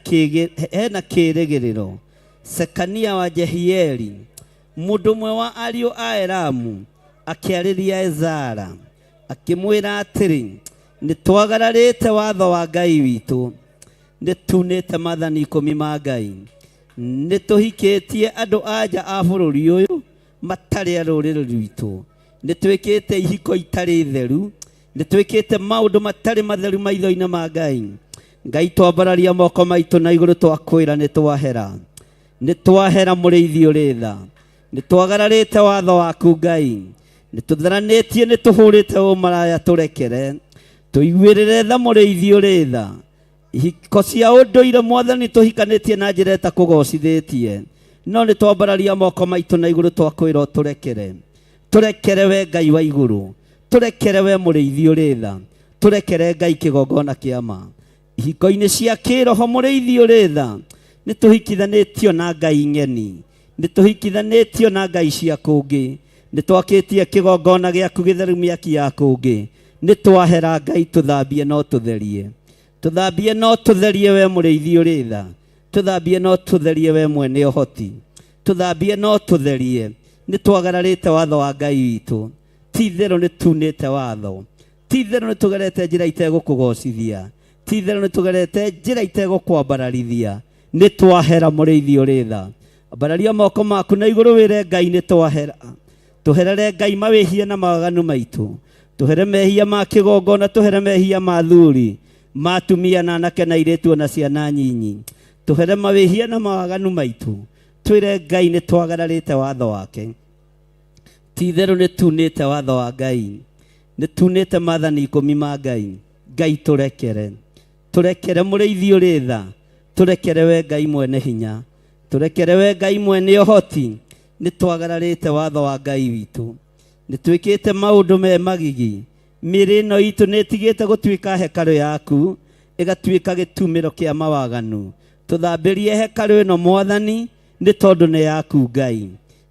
hena kĩrĩgĩrĩro. Sekania wa Jehieli, mũndũ ũmwe wa ariũ a Elamu, akĩarĩria Ezara akĩmwĩra atĩrĩ, nĩ twagararĩte watho wa Ngai witũ, nĩ tunĩte maathani ikũmi ma Ngai, nĩ tũhikĩtie andũ a nja a bũrũri ũyũ matarĩ a rũrĩrĩ rwitũ, nĩ twĩkĩte ihiko itarĩ theru, nĩ twĩkĩte maũndũ matarĩ matheru maitho-inĩ ma Ngai. Ngai, twambararia moko maitũ na igũrũ, twakwĩra nĩ twahera, nĩ twahera mũrĩithi ũrĩ tha, nĩ twagararĩte watho waku Ngai, nĩ tũtheranĩtie, nĩ tũhũrĩte ũmaraya, tũrekere, tũiguĩrĩre tha mũrĩithi ũrĩ tha. Ihiko cia ũndũire Mwathani tũhikanĩtie na njĩra ĩtakũgocithĩtie, no nĩ twambararia moko maitũ na igũrũ, twakwĩra ũtũrekere, tũrekere we Ngai wa igũrũ, tũrekere we mũrĩithi ũrĩ tha, tũrekere Ngai kĩgongona kĩa ma. Ihiko-inĩ cia kĩroho mũrĩithi ũrĩ tha, nĩ tũhikithanĩtio na Ngai ng'eni, nĩ tũhikithanĩtio na Ngai cia kũngĩ, nĩ twakĩtie kĩgongona gĩaku gĩtheru mĩaki ya kũngĩ, nĩ twahera Ngai, tũthambie no tũtherie, tũthambie no tũtherie we mũrĩithi ũrĩ tha, tũthambie no tũtherie we mwene ũhoti, tũthambie no tũtherie. Nĩ twagararĩte watho wa Ngai witũ, ti itherũ nĩ tunĩte watho, ti itherũ nĩ tũgerete njĩra itegũkũgocithia, ti itherũ nĩ tũgerete njĩra itegũkwambararithia. Nĩ twahera mũrĩithi ũrĩ tha. Ambararia moko maku na igũrũ wĩre Ngai nĩ twahera. Tũherere Ngai mawĩhia na mawaganu maitũ, tũhere mehia ma kĩgongona, tũhere mehia ma athuri, ma atumia na anake na airĩtu ona ciana nyinyi, tũhere mawĩhia na mawaganu maitũ. Twĩre Ngai nĩ twagararĩte watho wake, ti itherũ nĩ tunĩte watho wa Ngai, nĩ tunĩte maathani ikũmi ma Ngai. Ngai tũrekere, tũrekere mũrĩithi ũrĩ tha, tũrekere we Ngai mwene hinya, tũrekere we Ngai mwene ũhoti. Nĩ twagararĩte watho wa Ngai witũ, nĩ twĩkĩte maũndũ me magigi. Mĩĩrĩ ĩno itũ nĩ ĩtigĩte gũtuĩka hekarũ yaku, ĩgatuĩka gĩtumĩro kĩa mawaganu. Tũthambĩrie hekarũ ĩno Mwathani, nĩ tondũ nĩ yaku Ngai.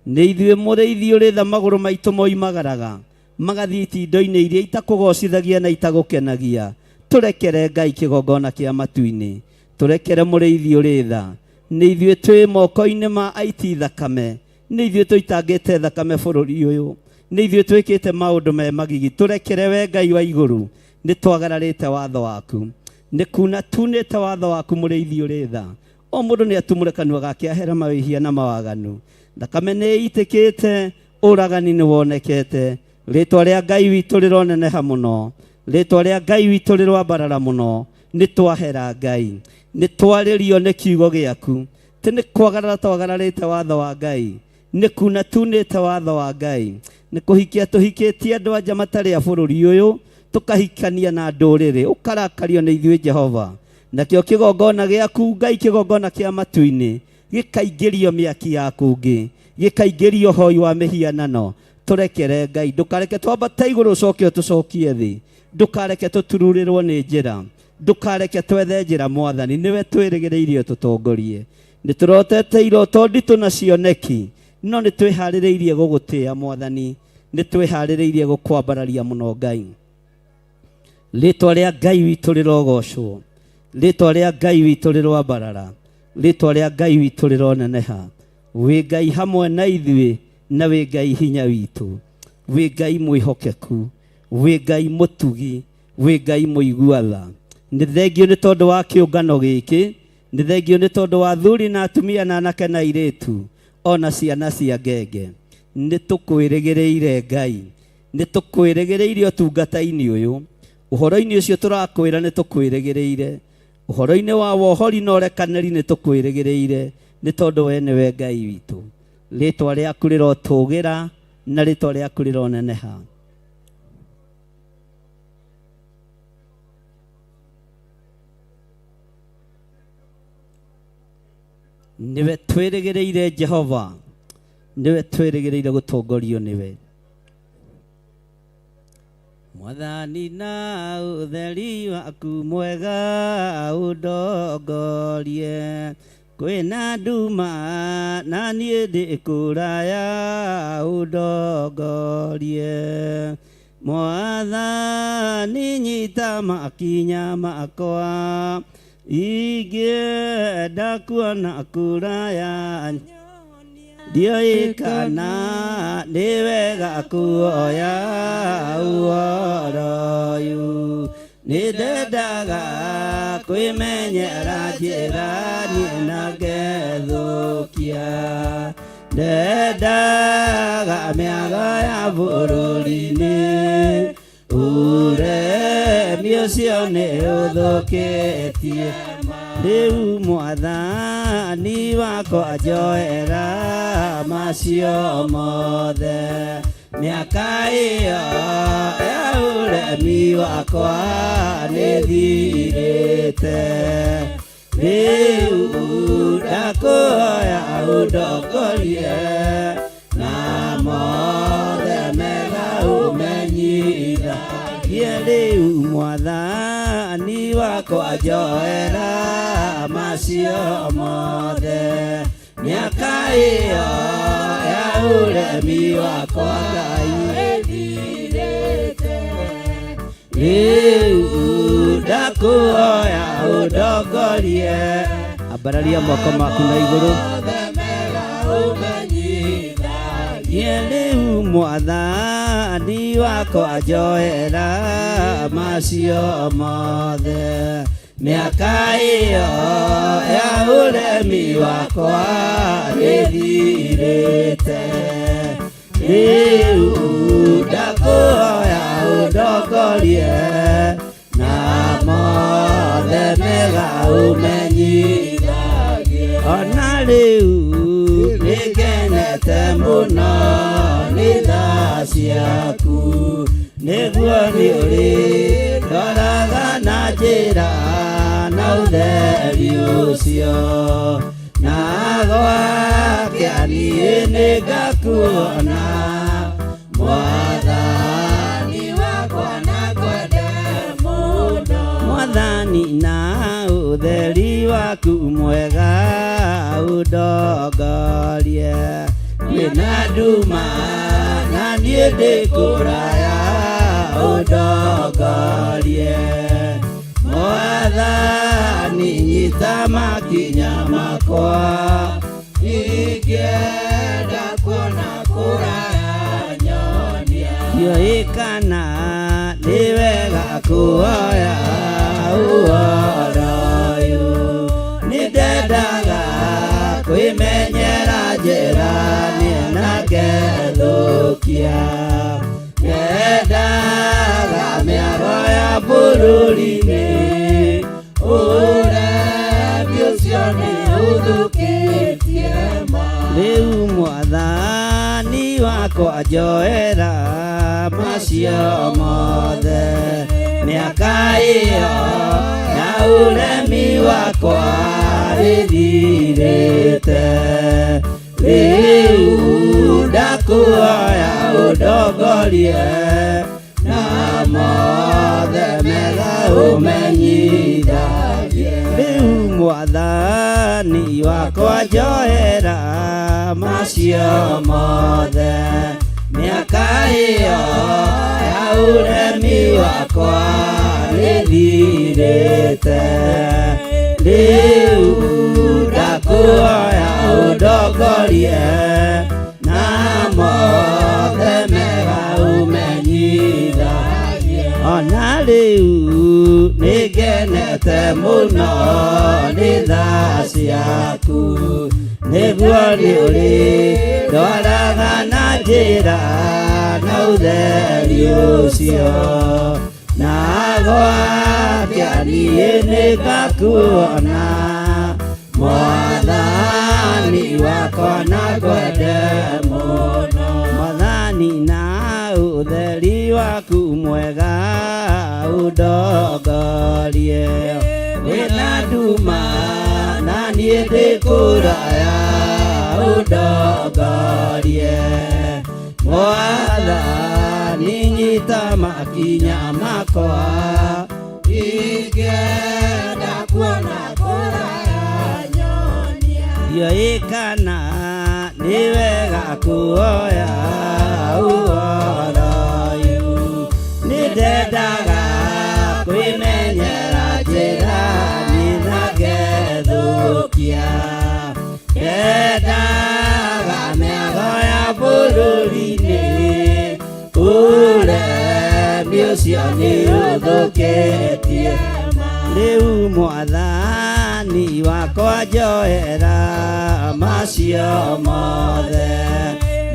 Nĩ ithuĩ mũrĩithi ũrĩ tha, magũrũ maitũ moimagaraga magathiĩ itindo-inĩ iria itakũgocithagia na itagũkenagia. Tũrekere Ngai kĩgongona kĩa matu-inĩ, tũrekere mũrĩithi ũrĩ tha. Nĩ ithuĩ twĩ moko-inĩ ma aiti thakame, nĩ ithuĩ tũitangĩte thakame bũrũri ũyũ, nĩ ithuĩ twĩkĩte maũndũ me magigi. Tũrekere we Ngai wa igũrũ, nĩ twagararĩte watho waku, nĩ kuna tunĩte watho waku mũrĩithi ũrĩ tha. O mũndũ nĩ atumũre kanua gake ahere mawĩhia na mawaganu. Thakame nĩ ĩitĩkĩte, ũragani nĩ wonekete. Rĩtwa rĩa Ngai witũ rĩroneneha mũno, rĩtwa rĩa Ngai witũ rĩroambarara mũno. Nĩ twahera Ngai, nĩ twarĩrio nĩ kiugo gĩaku. Ti nĩ kwagarara twagararĩte watho wa Ngai, nĩ kuna tunĩte watho wa Ngai, nĩ kũhikia tũhikĩtie andũ anja matarĩ a bũrũri ũyũ, tũkahikania na ndũrĩrĩ, ũkarakario nĩ ithuĩ Jehova. Nakĩo kĩgongona gĩaku Ngai, kĩgongona kĩa matu-inĩ, gĩkaingĩrio mĩaki ya kũngĩ, gĩkaingĩrio hoi wa mĩhianano. Tũrekere Ngai, ndũkareke twambate igũrũ ũcoke ũtũcokie thĩ, ndũkareke tũtururĩrwo nĩ njĩra, ndũkareke twethe njĩra Mwathani, nĩwe twĩrĩgĩrĩire ũtũtongorie, Nĩ tũrotete iroto nditũ na cioneki, no nĩ twĩharĩrĩirie gũgũtĩĩa Mwathani, nĩ twĩharĩrĩirie gũkwambararia mũno Ngai. Rĩtwa rĩa Ngai witũ rĩrogocwo, rĩtwa rĩa Ngai witũ rĩroambarara, rĩtwa rĩa Ngai witũ rĩroneneha. Wĩ Ngai hamwe na ithuĩ, na wĩ Ngai hinya witũ, wĩ Ngai mwĩhokeku, wĩ Ngai mũtugi, wĩ Ngai mũigua tha. Nĩ thengio nĩ tondũ wa kĩũngano gĩkĩ, nĩ thengio nĩ tondũ wa athuri na atumia na anake na airĩtu, ona ciana cia ngenge. Nĩ tũkwĩrĩgĩrĩire Ngai, nĩ tũkwĩrĩgĩrĩire ũtungata-inĩ ũyũ, ũhoro-inĩ ũcio tũrakwĩra nĩ tũkwĩrĩgĩrĩire, ũhoro-inĩ wa wohori na ũrekanĩri nĩ tũkwĩrĩgĩrĩire, nĩ tondũ we nĩwe Ngai witũ. Rĩtwa rĩaku rĩrotũgĩra na rĩtwa rĩaku rĩroneneha. Nĩwe twĩrĩgĩrĩire Jehova, nĩwe twĩrĩgĩrĩire gũtongorio nĩwe. Mwathani na ũtheri waku mwega ũndongorie, kwĩna nduma na niĩ ndĩ kũraya ũndongorie. Mwathani nyita makinya makwa, ingĩenda kuona kũraya, ndiũĩ kana nĩ wega kuoya ũhoro ũyũ. Nĩ ndendaga kwĩmenyera njĩra niĩ na ngethũkia, ndendaga mĩago ya bũrũri-inĩ, ũremi ũcio nĩ ũthũkĩtie. Rĩu Mwathani wakwa njoera macio mothe, mĩaka ĩyo ya ũremi wakwa nĩ thirĩte. Rĩu ndakũhoya ũndongorie, na mothe mega ũmenyithagie. Rĩu Mwathani wakwa njoera macio mothe, mĩaka ĩyo ya ũremi wakwa Ngai ĩthirĩte. Rĩu ndakũhoya ũndongorie. Ambararia moko maku na igũrũ. Rĩu Mwathani wakwa njoera macio mothe, mĩaka ĩyo ya ũremi wakwa nĩthirĩte. Rĩu ndakũhoya ũndongorie, na mothe mega ũmenyithagie. Ona rĩu nĩngenete mũno nĩ tha ciaku, nĩguo nĩ ũrĩ ndoraga na njĩra na ũtheri ũcio, na gwakĩa niĩ nĩngakuona. Mwathani wakwa na ngwende mũno. Mwathani na ũtheri waku mwega ũndongorie, kwĩna nduma na niĩ ndĩ kũraya ũndongorie. Mwathani nyita makinya makwa, ingĩenda kuona kũraya nyonia. Ndiũĩ kana nĩ wega kuoya ũhoro ũyũ, nĩ ndendaga kwĩmenyera njĩra niĩ na ngethũkia, ndendaga mĩago ya bũrũri-inĩ, ũremi ũcio nĩ ũthũkĩtie ma. Rĩu Mwathani wakwa njoera macio mothe, mĩaka ĩyo ya ũremi wakwa ĩthirĩte. Rĩu ndakũhoya ũndongorie, na mothe mega ũmenyithagie. Rĩu Mwathani Mwathani wakwa njoera macio mothe mĩaka ĩyo ya ũremi wakwa nĩthirĩte rĩu ndakuoya ũndongorie na mothe mega ũmenyithagie ona rĩu nĩngenete mũno nĩ tha ciaku nĩguo nĩ ũrĩ ndwaraga na njĩra na ũtheri ũcio na gwakĩa niĩ nĩngakuona mwathani wakwa na ngwende mũno mwathani na ũtheri waku mwega ũndongorie wĩna nduma na niĩ ndĩ kũraya ũndongorie mwathani nyita makinya makwa ingĩenda kuona kũraya nyonia ndiũĩ kana nĩ wega kuoya ũhoro ũyũ nĩndendaga kwĩmenyera njĩra niĩ na ngethũkia ndendaga mĩago ya bũrũri-inĩ ũremi ũcio nĩ ũthũkĩtie rĩu mwathani wakwa njoera macio mothe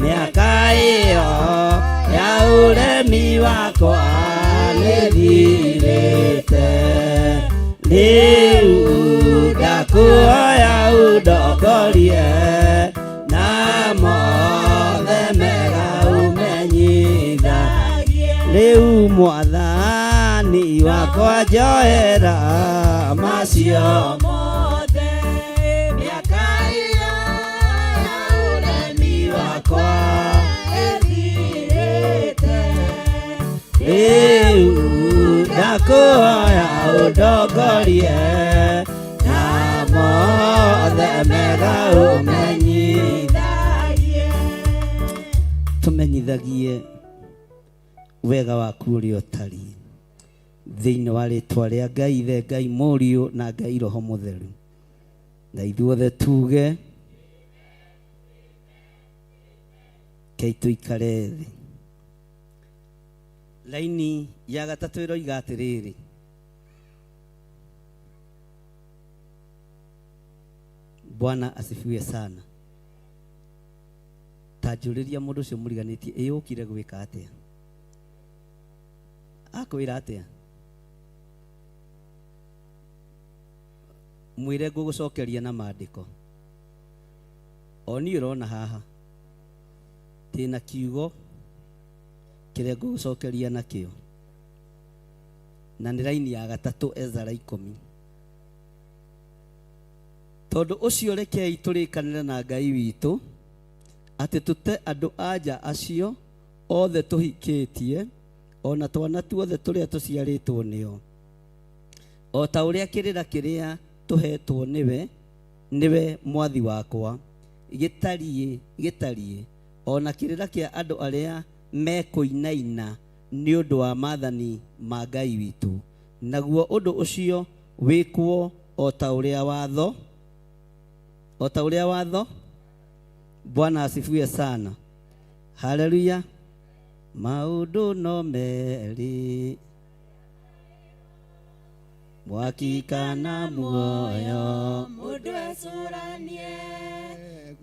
mĩaka ĩyo ya ũremi wakwa nĩthirĩte rĩu ndakuoya ũndongorie na mothe mega ũmenyithagie rĩu mwathani wakwa njoera macio mothe mĩaka ĩyo ya ũremi wakwa ĩthirĩte rĩu ndakuoya ũndongorie na mothe mega ũmenyithagie tũmenyithagie wega waku ũrĩa ũtariĩ thĩinĩ wa rĩtwa rĩa Ngai Ithe Ngai Mũriũ na Ngai Roho Mũtheru na ithuothe tuge kei tũikare thĩ. Laini ya gatatũ ĩroiga atĩrĩrĩ Bwana asifiwe sana. Ta njũrĩria mũndũ ũcio mũriganĩtie ĩyũkire gwĩka atĩa akwĩra atĩa mwĩre ngũgũcokeria na maandĩko o niĩ ũrona haha ndĩna kiugo kĩrĩa ngũgũcokeria nakĩo na nĩ raini ya gatatũ Ezara 10 tondũ ũcio rekei tũrĩkanĩre na Ngai witũ atĩ tũte andũ anja acio othe tũhikĩtie ona twana tuothe tũrĩa tũciarĩtwo nĩo o ta ũrĩa kĩrĩra kĩrĩa tũhetwo nĩwe mwathi wakwa gĩtariĩ ona kĩrĩra kĩa andũ arĩa mekũinaina nĩ ũndũ wa maathani ma Ngai witũ naguo ũndũ ũcio wĩkwo o ta ũrĩa watho. Bwana asifiwe sana. Haleluya. Maũndũ no merĩ mwaki kana muoyo mũndũ ecũranie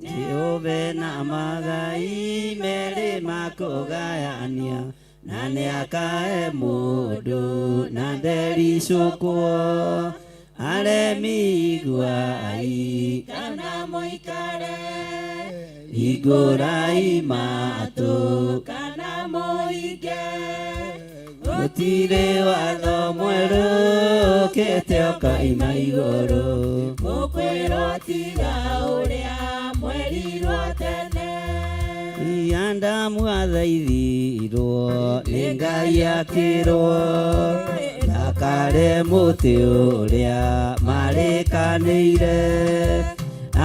kĩũmbe na magai merĩ makũgayania na nĩakae mũndũ na ndericũkwo aremi iguai kana mũikare hingũrai matũ kana mũige gũtirĩ watho mwerũ ũkĩte ũkoima igũrũ mũkwĩrwo tiga ũrĩa mwerirwo tene Adamu athaithirwo nĩ Ngai akĩrwo Akare mũtĩ ũrĩa marĩkanĩire.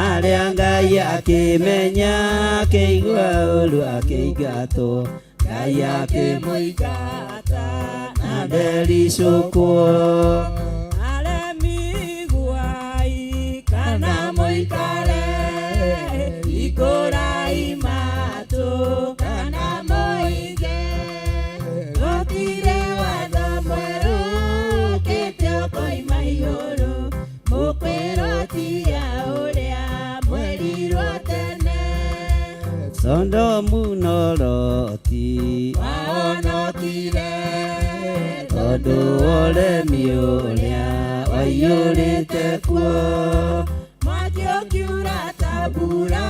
Arĩa Ngai akĩmenya, akĩigua ũru akĩingatwo. Ngai akĩmũingata na ndericũkwo. Aremi guai kana mũikare, ikũrai matũ kana mũige. Gũtirĩ watho mwerũ ũkĩte ũkoima igũrũ, mũkwĩrwo tiga ũrĩa mwerirwo tene. Sodomu na Loti Wahonokire tondũ wa ũremi ũrĩa waiyũrĩte kuo. Mwaki ũkiura ta mbura,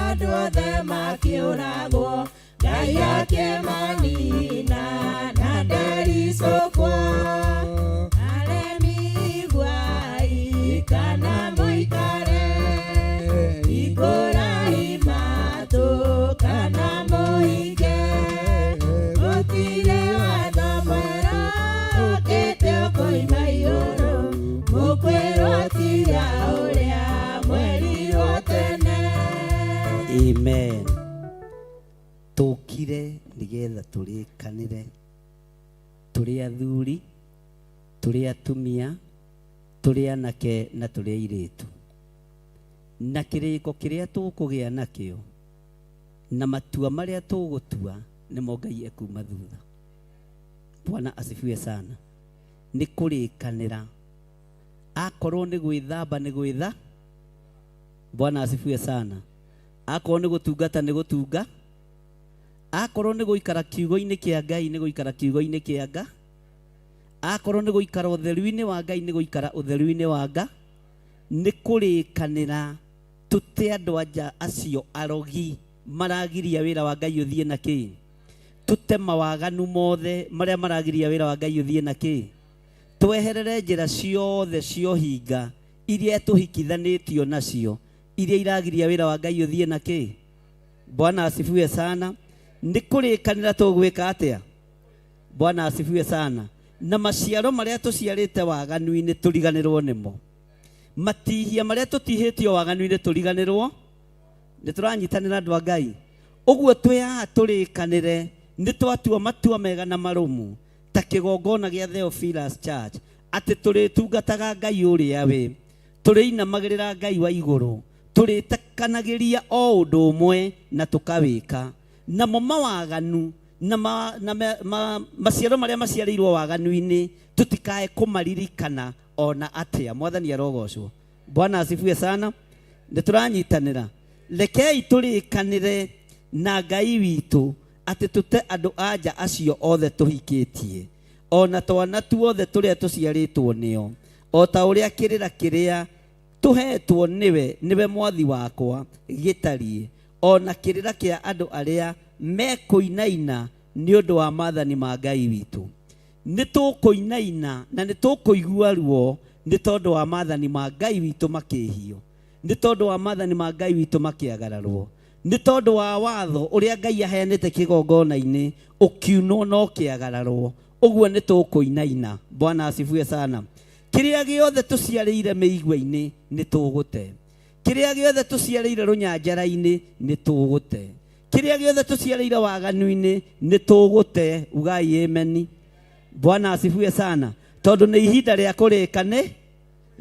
andũ othe makĩũragwo, Ngai akĩmanina na ndericũkwo. Aremi guai kana mũikare, ikũrai matũ kana mũige. Gũtirĩ watho mwerũ ũkĩte ũkoima igũrũ, mũkwĩrwo tiga ũrĩa mwerirwo tene. Amen. Tũkire nĩgetha tũrĩkanĩre tũrĩ athuri, tũrĩ atumia, tũrĩ anake na tũrĩ airĩtu. Na kĩrĩko kĩrĩa tũkũgĩa nakĩo na matua marĩa tũgũtua nĩmo Ngai ekuma thutha. Bwana asifiwe sana. Nĩ kũrĩkanĩra. Akorwo nĩ gwĩthamba nĩ gwĩtha. Bwana asifiwe sana. Akorwo nĩ gũtungata nĩ gũtunga. Akorwo nĩ gũikara kiugo-inĩ kĩa Ngai nĩ gũikara kiugo-inĩ kĩa Nga. Akorwo nĩ gũikara ũtheru-inĩ wa Ngai nĩ gũikara ũtheru-inĩ wa Nga. Nĩ kũrĩkanĩra tũte andũ anja acio arogi maragiria wĩra wa Ngai ũthiĩ na kĩ. Tũte mawaganu mothe marĩa maragiria wĩra wa Ngai ũthiĩ na kĩ. Tweherere njĩra ciothe cia ũhinga iria tũhikithanĩtio nacio iria iragiria wĩra wa Ngai ũthiĩ na kĩ. Bwana asifiwe sana. Nĩ kũrĩkanĩra tũgwĩka atĩa? Bwana asifiwe sana. Na maciaro marĩa tũciarĩte waganu-inĩ tũriganĩrwo nĩmo. Matihia marĩa tũtihĩtio waganu-inĩ tũriganĩrwo. Nĩ tũranyitanĩra andũ a Ngai. Ũguo twĩ haha tũrĩkanĩre nĩ twatua matua mega na marũmu ta kĩgongona gĩa Theophilus Church atĩ tũrĩtungataga Ngai ũrĩa wĩ, tũrĩinamagĩrĩra Ngai wa igũrũ, tũrĩtakanagĩria o ũndũ ũmwe na tũkawĩka. Namo mawaganu na maciaro marĩa maciarĩirwo waganu-inĩ tũtikae kũmaririkana ona atĩa. Mwathani arogocwo. Bwana asifiwe sana. Nĩ tũranyitanĩra. Rekei tũrĩkanĩre na Ngai witũ atĩ tũte andũ anja acio othe tũhikĩtie ona twana tuothe tũrĩa tũciarĩtwo nĩo, o ta ũrĩa kĩrĩra kĩrĩa tũhetwo nĩwe, nĩwe mwathi wakwa gĩtariĩ, ona kĩrĩra kĩa andũ arĩa mekũinaina nĩ ũndũ wa maathani ma Ngai witũ. Nĩ tũkũinaina na nĩ tũkũigua ruo nĩ tondũ wa maathani ma Ngai witũ makĩhio, nĩ tondũ wa maathani ma Ngai witũ makĩagararwo, nĩ tondũ wa watho ũrĩa Ngai aheanĩte kĩgongona-inĩ ũkiunwo na ũkĩagararwo. Ũguo nĩ tũkũinaina. Bwana asifiwe sana. Kĩrĩa gĩothe tũciarĩire mĩigua-inĩ nĩ tũgũte. Kĩrĩa gĩothe tũciarĩire rũnyanjara-inĩ nĩ tũgũte. Kĩrĩa gĩothe tũciarĩire waganu-inĩ nĩ tũgũte. Ugai ameni. Bwana asifiwe sana. Tondũ nĩ ihinda rĩa kũrĩkane,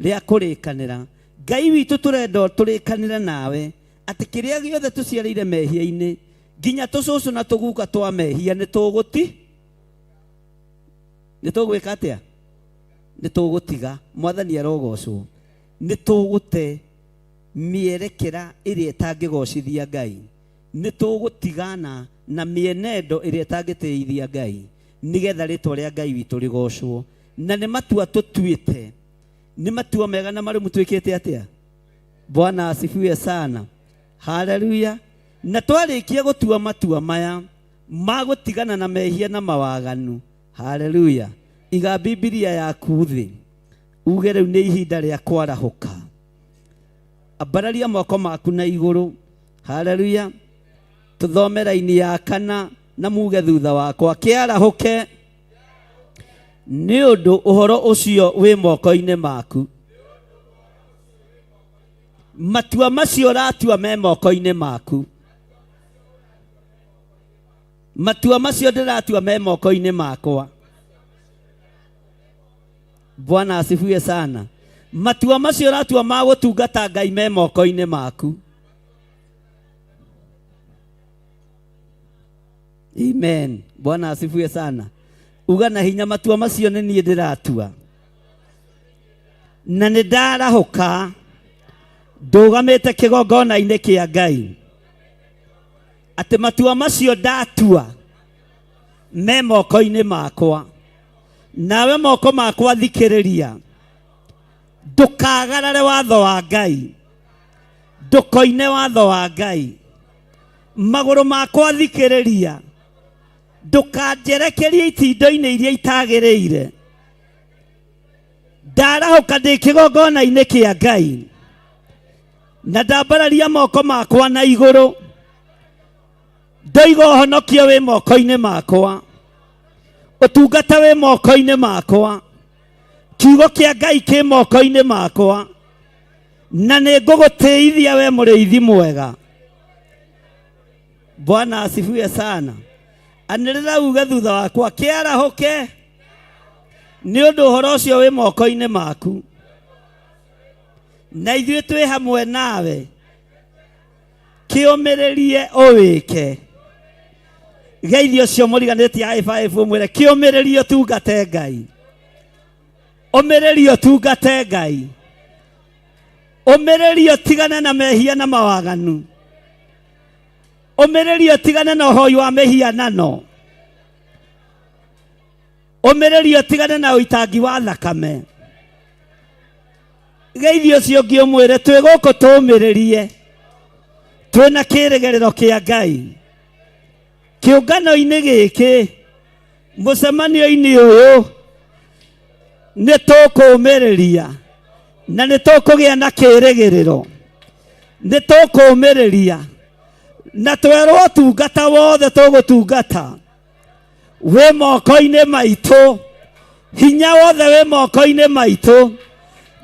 rĩa kũrĩkanĩra. Ngai witũ tũrenda tũrĩkanĩre nawe atĩ kĩrĩa gĩothe tũciarĩire mehia-inĩ nginya tũcũcũ na tũguka twa mehia nĩ tũgũti. Nĩ tũgwĩka atĩa? Nĩ tũgũtiga. Mwathani arogocwo. Nĩ tũgũte mĩerekera ĩrĩa ĩtangĩgocithia Ngai. Nĩ tũgũtigana na mĩenendo ĩrĩa ĩtangĩtĩithia Ngai nĩgetha rĩtwa rĩa Ngai witũ rĩgocwo. Na nĩ matua tũtuĩte, nĩ matua mega na marũmu twĩkĩte atĩa? Bwana asifiwe sana. Haleluya. Na twarĩkia gũtua matua maya ma gũtigana na mehia na mawaganu. Haleluya. Iga Bibilia yaku thĩ, uge rĩu nĩ ihinda rĩa kwarahũka. Ambararia moko maku na igũrũ. Haleluya. Tũthome raini ya kana na muge thutha wakwa, kĩarahũke. Nĩ ũndũ ũhoro ũcio wĩ moko-inĩ maku. Matua macio ũratua me moko-inĩ maku. Matua macio ndĩratua me moko-inĩ makwa. Bwana asifiwe sana. Matua macio ũratua ma gũtungata Ngai me moko-inĩ maku. Amen. Bwana asifiwe sana. Uga na hinya matua macio nĩ niĩ ndĩratua. Na nĩ ndarahũka ndũgamĩte kĩgongona-inĩ kĩa Ngai atĩ matua macio ndatua me moko-inĩ makwa. Nawe moko makwa thikĩrĩria, ndũkagarare watho wa Ngai, ndũkoine watho wa Ngai. Magũrũ makwa thikĩrĩria, ndũkanjerekerie itindo-inĩ iria itagĩrĩire. Ndarahũka ndĩ kĩgongona-inĩ kĩa Ngai na ndambararia moko makwa na igũrũ, ndoiga ũhonokio wĩ moko-inĩ makwa, ũtungata wĩ moko-inĩ makwa, kiugo kĩa Ngai kĩ moko-inĩ makwa, na nĩ ngũgũtĩithia we mũrĩithi mwega. Bwana asifiwe sana. Anĩrĩra uge thutha wakwa, kĩarahũke nĩ ũndũ ũhoro ũcio wĩ moko-inĩ maku, na ithuĩ twĩ hamwe nawe, kĩũmĩrĩrie ũwĩke. Geithia ũcio mũriganĩtie high five ũmwĩre kĩũmĩrĩrie ũtungate Ngai, ũmĩrĩrie ũtungate Ngai, ũmĩrĩrie ũtigane na mehia na mawaganu, ũmĩrĩrie ũtigane na ũhoi wa mĩhianano, ũmĩrĩrie ũtigane na ũitangi wa thakame. Geithia ũcio ũngĩ ũmwĩre twĩ gũkũ tũmĩrĩrie, twĩna kĩrĩgĩrĩro kĩa Ngai. Kĩũngano-inĩ gĩkĩ, mũcemanio-inĩ ũyũ, nĩ tũkũmĩrĩria na nĩ tũkũgĩa na kĩrĩgĩrĩro. Nĩ tũkũmĩrĩria na twerwo ũtungata wothe tũgũtungata wĩ moko-inĩ maitũ, hinya wothe wĩ moko-inĩ maitũ.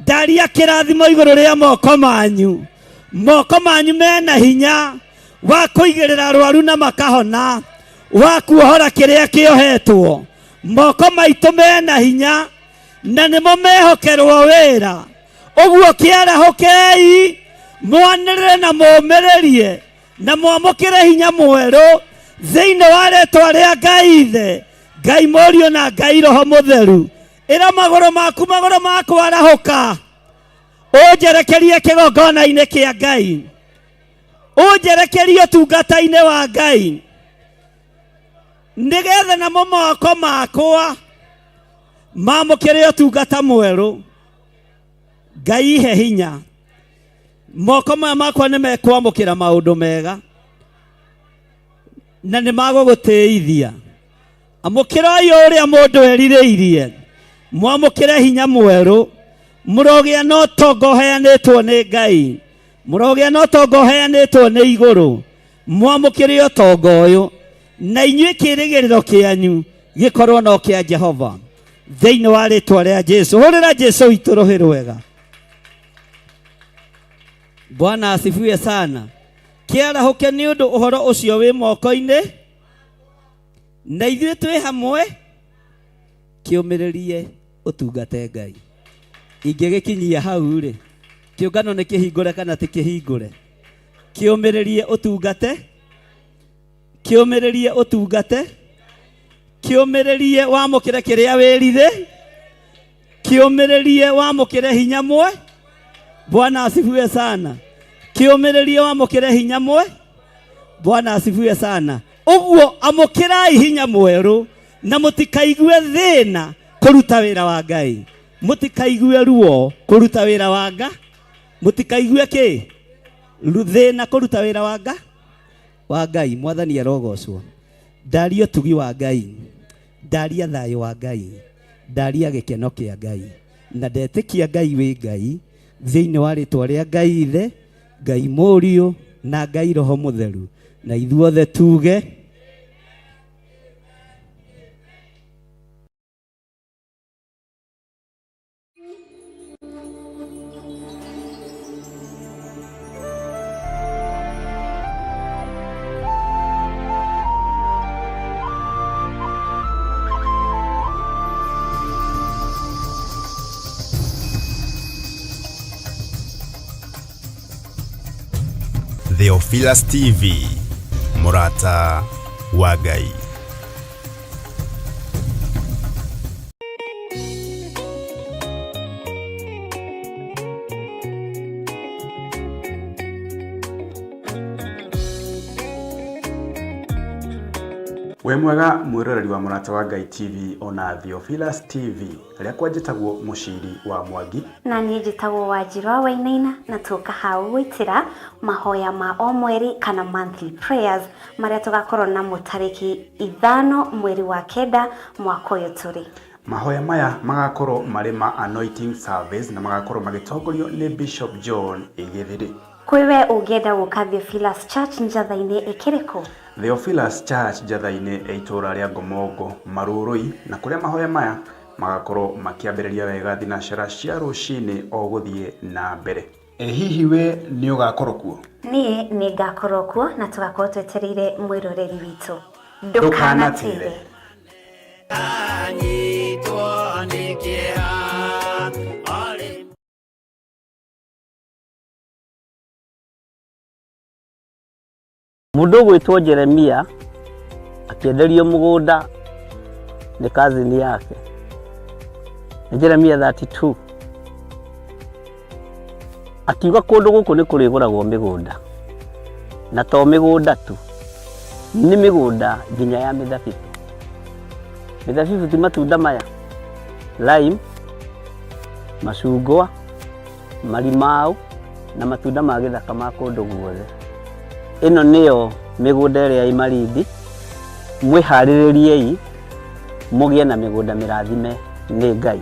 Ndaria kĩrathimo igũrũ rĩa moko manyu, moko manyu mena hinya wa kũigĩrĩra arwaru na makahona, wa kuohora kĩrĩa kĩohetwo. Moko maitũ mena hinya na nĩmo mehokerwo wĩra. Ũguo kĩarahũkei, mwanĩrĩre na mũũmĩrĩrie na mwamũkĩre hinya mwerũ thĩinĩ wa rĩtwa rĩa Ngai Ithe, Ngai Mũriũ na Ngai Roho Mũtheru. Ĩra magũrũ maku, magũrũ makwa arahũka, ũnjerekerie kĩgongona-inĩ kĩa Ngai, ũnjerekerie ũtungata-inĩ wa Ngai, nĩgetha namo moko makwa mamũkĩre ũtungata mwerũ. Ngai ihe hinya, moko maya makwa nĩ mekwamũkĩra maũndũ mega na nĩ magũgũtĩithia. Amũkĩrai ũrĩa mũndũ erirĩirie, mwamũkĩre hinya mwerũ, mũrogĩa na ũtonga ũheanĩtwo nĩ Ngai, mũrogĩa na ũtonga ũheanĩtwo nĩ igũrũ, mwamũkĩre ũtonga ũyũ, na inyuĩ kĩrĩgĩrĩro kĩanyu gĩkorwo no kĩa Jehova. Thĩinĩ wa rĩtwa rĩa Jesu. Hũrĩra Jesu witũ rũhĩ rwega. Bwana asifiwe sana. Kĩarahũke nĩ ũndũ ũhoro ũcio wĩ moko-inĩ, na ithuĩ twĩ hamwe, kĩũmĩrĩrie ũtungate Ngai. Ingĩgĩkinyia hau rĩ, kĩũngano nĩ kĩhingũre kana ti kĩhingũre? Kĩũmĩrĩrie ũtungate, kĩũmĩrĩrie ũtungate, kĩũmĩrĩrie wamũkĩre kĩrĩa wĩrithĩ, kĩũmĩrĩrie wamũkĩre hinya mwe. Bwana asifiwe sana. Kĩũmĩrĩrie wamũkĩre hinya mwe. Bwana asifiwe sana. Ũguo amũkĩrai hinya mwerũ na mũtikaigue thĩna kũruta wĩra wa Ngai, mũtikaigue ruo kũruta wĩra wa Ngai, mũtikaigue kĩ thĩna kũruta wĩra wa Ngai wa Ngai. Mwathani arogocwo. Ndaria ũtugi wa Ngai, ndaria thayũ wa Ngai, ndaria gĩkeno kĩa Ngai, na ndetĩkia Ngai wĩ Ngai thĩinĩ wa rĩtwa rĩa Ngai Ithe, Ngai Mũriũ na Ngai Roho Mũtheru, na ithuothe tuge. Theophilus TV, mũrata wa Ngai. Wĩ mwega mwĩroreri wa Mũrata wa Ngai TV ona Theophilus TV, rĩakwa njĩtagwo Mũciri wa Mwangi. Na niĩ njĩtagwo Wanjirũ wa Wainaina, na tũka hau gwĩtĩra mahoya ma o mweri kana monthly prayers marĩa tũgakorwo namo tarĩki 5 mweri wa 9 mwaka ũyũ tũrĩ. Mahoya maya magakorwo marĩ ma anointing service na magakorwo magĩtongorio nĩ Bishop John Gĩthiri. Kwĩ we ũngĩenda gũka Theophilus Church Njatha-inĩ ĩkĩrĩkũ? Theophilus Church Njatha-inĩ ĩ itũũra rĩa Ngomongo Marurui, na kũrĩa mahoya maya magakorwo makĩambĩrĩria wega thinacara cia rũcinĩ o gũthiĩ na mbere. Ĩ hihi we nĩ ũgakorwo kuo? Niĩ nĩ ngakorwo kuo na tũgakorwo twetereire mwĩroreri witũ. Ndũkanatĩre. Mũndũ ũgwĩtwo Jeremia akĩenderio mũgũnda nĩ cousin yake. Nĩ Jeremia 32. Akiuga kũndũ gũkũ nĩ kũrĩgũragwo mĩgũnda. Na to mĩgũnda tu, nĩ mĩgũnda nginya ya mĩthabibũ. Mĩthabibũ ti matunda maya, lime, macungwa, marimau na matunda ma gĩthaka ma kũndũ guothe. Ĩno nĩyo mĩgũnda ĩrĩa ĩ Malindi, mwĩharĩrĩriei mũgĩe na mĩgũnda mĩrathime nĩ Ngai.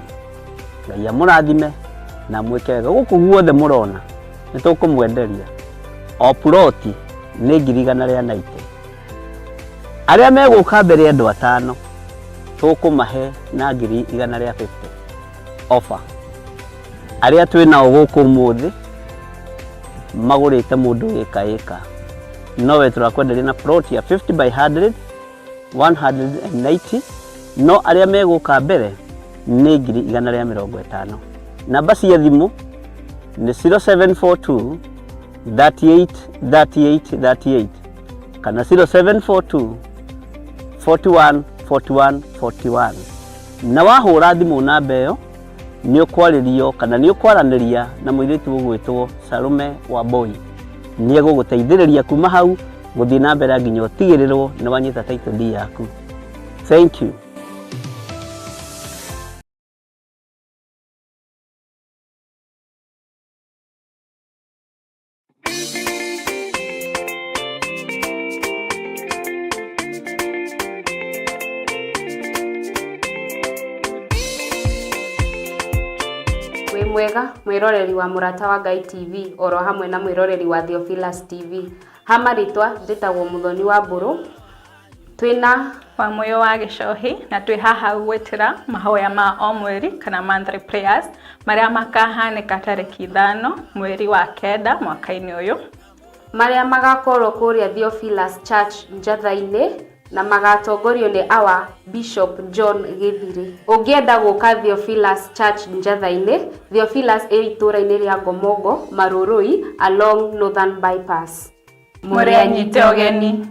Ngai amũrathime na mwĩke wega. Gũkũ guothe mũrona nĩ tũkũmwenderia o ploti nĩ ngiri igana rĩa naite. Arĩa megũka mbere andũ 5 tũkũmahe na ngiri igana rĩa 50 offer. Arĩa twĩ nao gũkũ ũmũthĩ magũrĩte mũndũ ĩka ĩka, nowe tũrakwenderia na plot ya 50 by 100, 190, no arĩa megũka mbere nĩ ngiri igana rĩa mĩrongo ĩtano. Namba cia thimũ nĩ 0742 38 38 38 kana 0742 41 41 41. Na wahũra thimũ namba ĩyo nĩ ũkwarĩrio kana nĩ ũkwaranĩria na mũirĩtu ũgwĩtwo Salome Wambui. Nĩ egũgũteithĩrĩria kuma hau gũthiĩ na mbere nginya ũtigĩrĩrwo nĩ wanyita title deed yaku. Thank you. Wĩ mwega mwĩroreri wa Mũrata wa Ngai TV oro hamwe na mwĩroreri wa Theophilus TV. Ha marĩtwa njĩtagwo Mũthoni wa Mbũrũ. Twĩna wa Mũyũ wa Gĩcohi na twĩ haha gwĩtĩra mahoya ma o mweri kana monthly prayers marĩa makahanĩka tarĩki 5 mweri wa 9 mwaka-inĩ ũyũ, marĩa magakorwo kũrĩa Theophilus Church Njatha-inĩ na magatongorio nĩ our Bishop John Gĩthiri. Ũngĩenda gũka Theophilus Church Njatha-inĩ, Theophilus ĩ itũũra-inĩ rĩa Ngomongo, Marurui along Northern Bypass. Mũrĩ anyite ũgeni.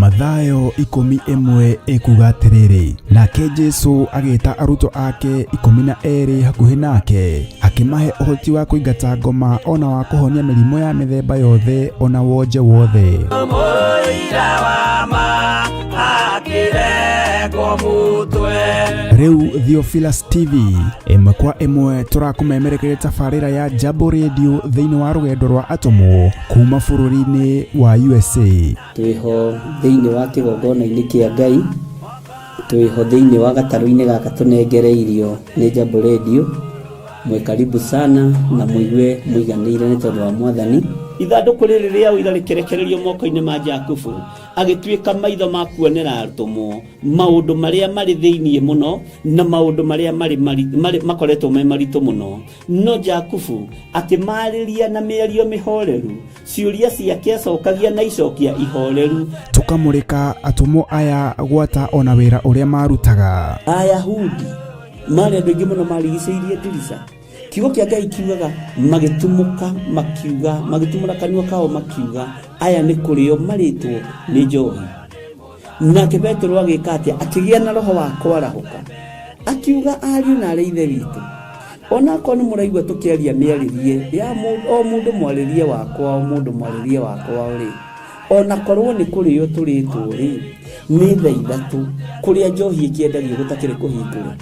Mathayo 11 ĩkuga atĩrĩrĩ, nake Jesũ agĩĩta arutwo ake 12 hakuhĩ nake, akĩmahe ũhoti wa kũingata ngoma ona wa kũhonia mĩrimũ ya mĩthemba yothe ona wonje wothe. Rĩu Theophilus TV ĩmwe kwa ĩmwe tũrakũmemerekeria tabarĩra ya Jambo Radio thĩinĩ wa rũgendo rwa atũmwo kuma bũrũri-inĩ wa USA. Twĩho thĩinĩ wa kĩgongona-inĩ kĩa Ngai, twĩho thĩinĩ wa gatarũ-inĩ gaka tũnengereirio nĩ Jambo Radio. Mwĩ karibu sana na mũigue mũiganĩire nĩ tondũ wa Mwathani. Ithandũkũ rĩrĩ rĩa ũira rĩkĩrekererio moko-inĩ ma Jakubu, agĩtuĩka maitho ma kuonera atũmwo maũndũ marĩa marĩ thĩinĩ mũno na maũndũ marĩa marĩ, marĩ, marĩ, makoretwo me maritũ mũno. No Jakubu akĩmaarĩria na mĩario mĩhoreru, ciũria ciake acokagia na icokia ihoreru. Tũkamũrĩka atũmwo aya gwata ona wĩra ũrĩa marutaga. Ayahudi marĩ andũ aingĩ mũno marigicĩirie ndirica. Kiugo kĩa Ngai kiugaga magĩtumũka makiuga, magĩtumũra kanua kao makiuga, aya nĩ kũrĩo marĩtwo nĩ njohi. Nake Petero agĩka atĩa? Akĩgĩa na roho wa kwarahũka, akiuga, ariũ na arĩ ithe witũ, onakorwo nĩ mũraigua tũkĩaria mĩarĩrie ya o mũndũ mwarĩrie wakwa, o mũndũ mwarĩrie wakwa rĩ, onakorwo nĩ kũrĩo tũrĩtwo rĩ, nĩ thaa ithatũ, kũrĩa njohi ĩkĩendagio gũtakĩrĩ kũhingũre,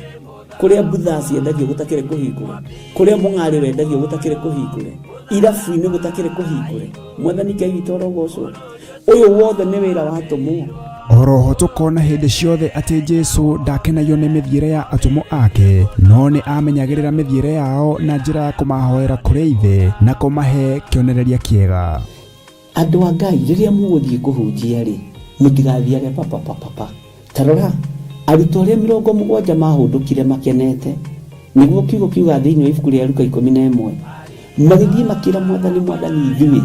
kũrĩa mbutha ciendagio gũtakĩrĩ kũhingũre, kũrĩa mũng'arĩ wendagio gũtakĩrĩ kũhingũre, irabu-inĩ gũtakĩrĩ kũhingũre. Mwathani Ngai witũ arogocwo. Ũyũ wothe nĩ wĩra wa atũmwo. Oroho tũkona hĩndĩ ciothe atĩ Jesu ndakenagio nĩ mĩthiĩre ya atũmwo ake, no nĩ amenyagĩrĩra mĩthiĩre yao na njĩra ya kũmahoera kũrĩ Ithe na kũmahe kĩonereria kĩega. Andũ a Ngai, rĩrĩa mũgũthiĩ kũhunjia rĩ, mũtigathiage papapapapa. Ta rora, arutwo arĩa 70 maahũndũkire makenete, nĩguo kiugo kiugaga thĩinĩ wa ibuku rĩa Luka 11, magĩthiĩ makĩra Mwathani, Mwathani, ithuĩ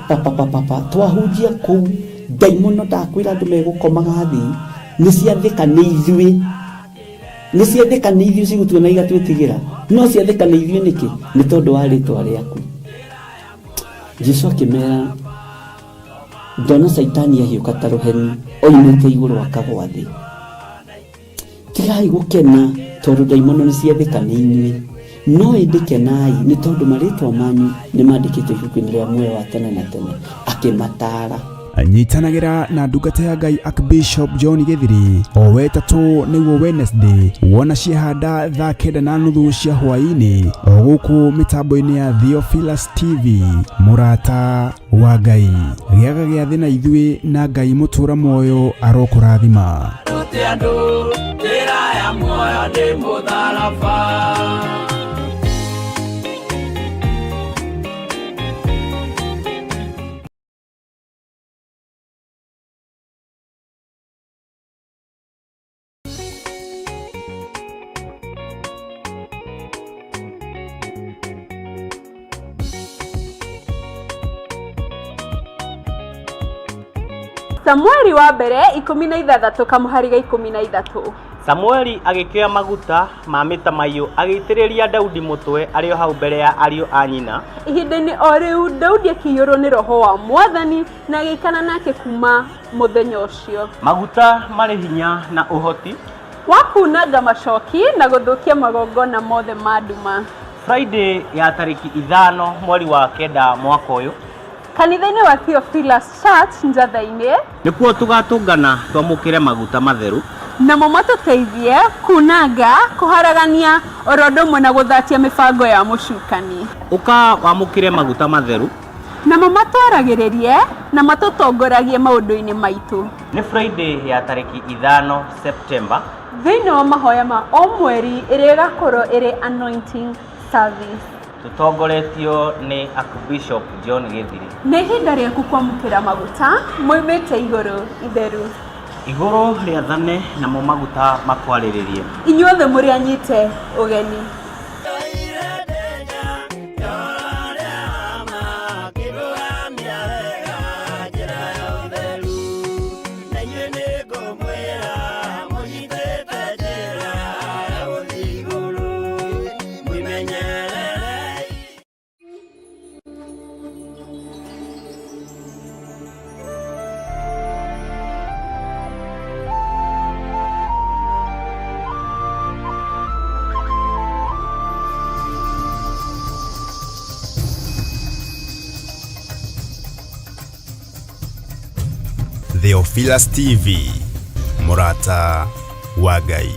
papapapapa twahunjia kũu, ndaimono ndakwĩra andũ megũkomaga thĩ, nĩ ciathĩka nĩ ithuĩ, nĩ ciathĩka nĩ ithuĩ cigũtuona igatwĩtigĩra, no ciathĩka nĩ ithuĩ nĩkĩ? Nĩ tondũ wa rĩtwa rĩaku. Jesu akĩmera, ndona Caitani ahiũka ta rũheni oimĩte igũrũ akagwa thĩ. Tigai gũkena tondũ ndaimono nĩ ciathĩka nĩ inyuĩ, no ĩndĩ kenai nĩ tondũ marĩtwa manyu nĩ mandĩkĩtwo ibuku-inĩ rĩa muoyo wa tene na tene. Akĩmataara. Nyitanagĩra na ndungata ya Ngai Archbishop John Gĩthiri o wetatũ nĩguo Wednesday wona ciehanda thaa 9:30 cia hwaĩ-inĩ o gũkũ mĩtambo-inĩ ya Theophilus TV. Mũrata wa Ngai, gĩaga gĩathĩ na ithuĩ na Ngai mũtũra muoyo arokũrathima. Rute andũ njĩra ya muoyo nĩ mũtharaba. Samueli wa mbere 16 kamũhari ga 13. Samueli agĩkĩoya maguta ma mĩtamaiyũ agĩitĩrĩria Daudi mũtwe arĩ o hau mbere ya ariũ a nyina. Ihinda-inĩ o rĩu Daudi akĩiyũrwo nĩ roho wa Mwathani na agĩikara nake kuma mũthenya ũcio. Maguta marĩ hinya na ũhoti wa kunanga macoki na gũthũkia magongona mothe ma nduma. Friday ya tarĩki 5 mweri wa 9 mwaka ũyũ, kanitha-inĩ wa Theophilus Church Njatha-inĩ, nĩkuo tũgatũngana twamũkĩre maguta matheru, namo matũteithie kunanga, kũharagania oro ũndũ ũmwe na gũthatia mĩbango ya mũcukani. Ũka wamũkĩre maguta matheru, namo matwaragĩrĩrie na matũtongoragie maũndũ-inĩ maitũ. Nĩ Friday ya tarĩki 5 September, thĩinĩ wa mahoya ma o mweri ĩrĩa ĩgakorwo ĩrĩ anointing service, tũtongoretio nĩ Archbishop John Gĩthiri. Nĩ ihinda rĩaku kwamũkĩra maguta moimĩte igũrũ itheru. Igũrũ rĩathane namo maguta makwarĩrĩrie. Inyuothe mũrĩ anyite ũgeni. Theophilus TV, mũrata wa Ngai.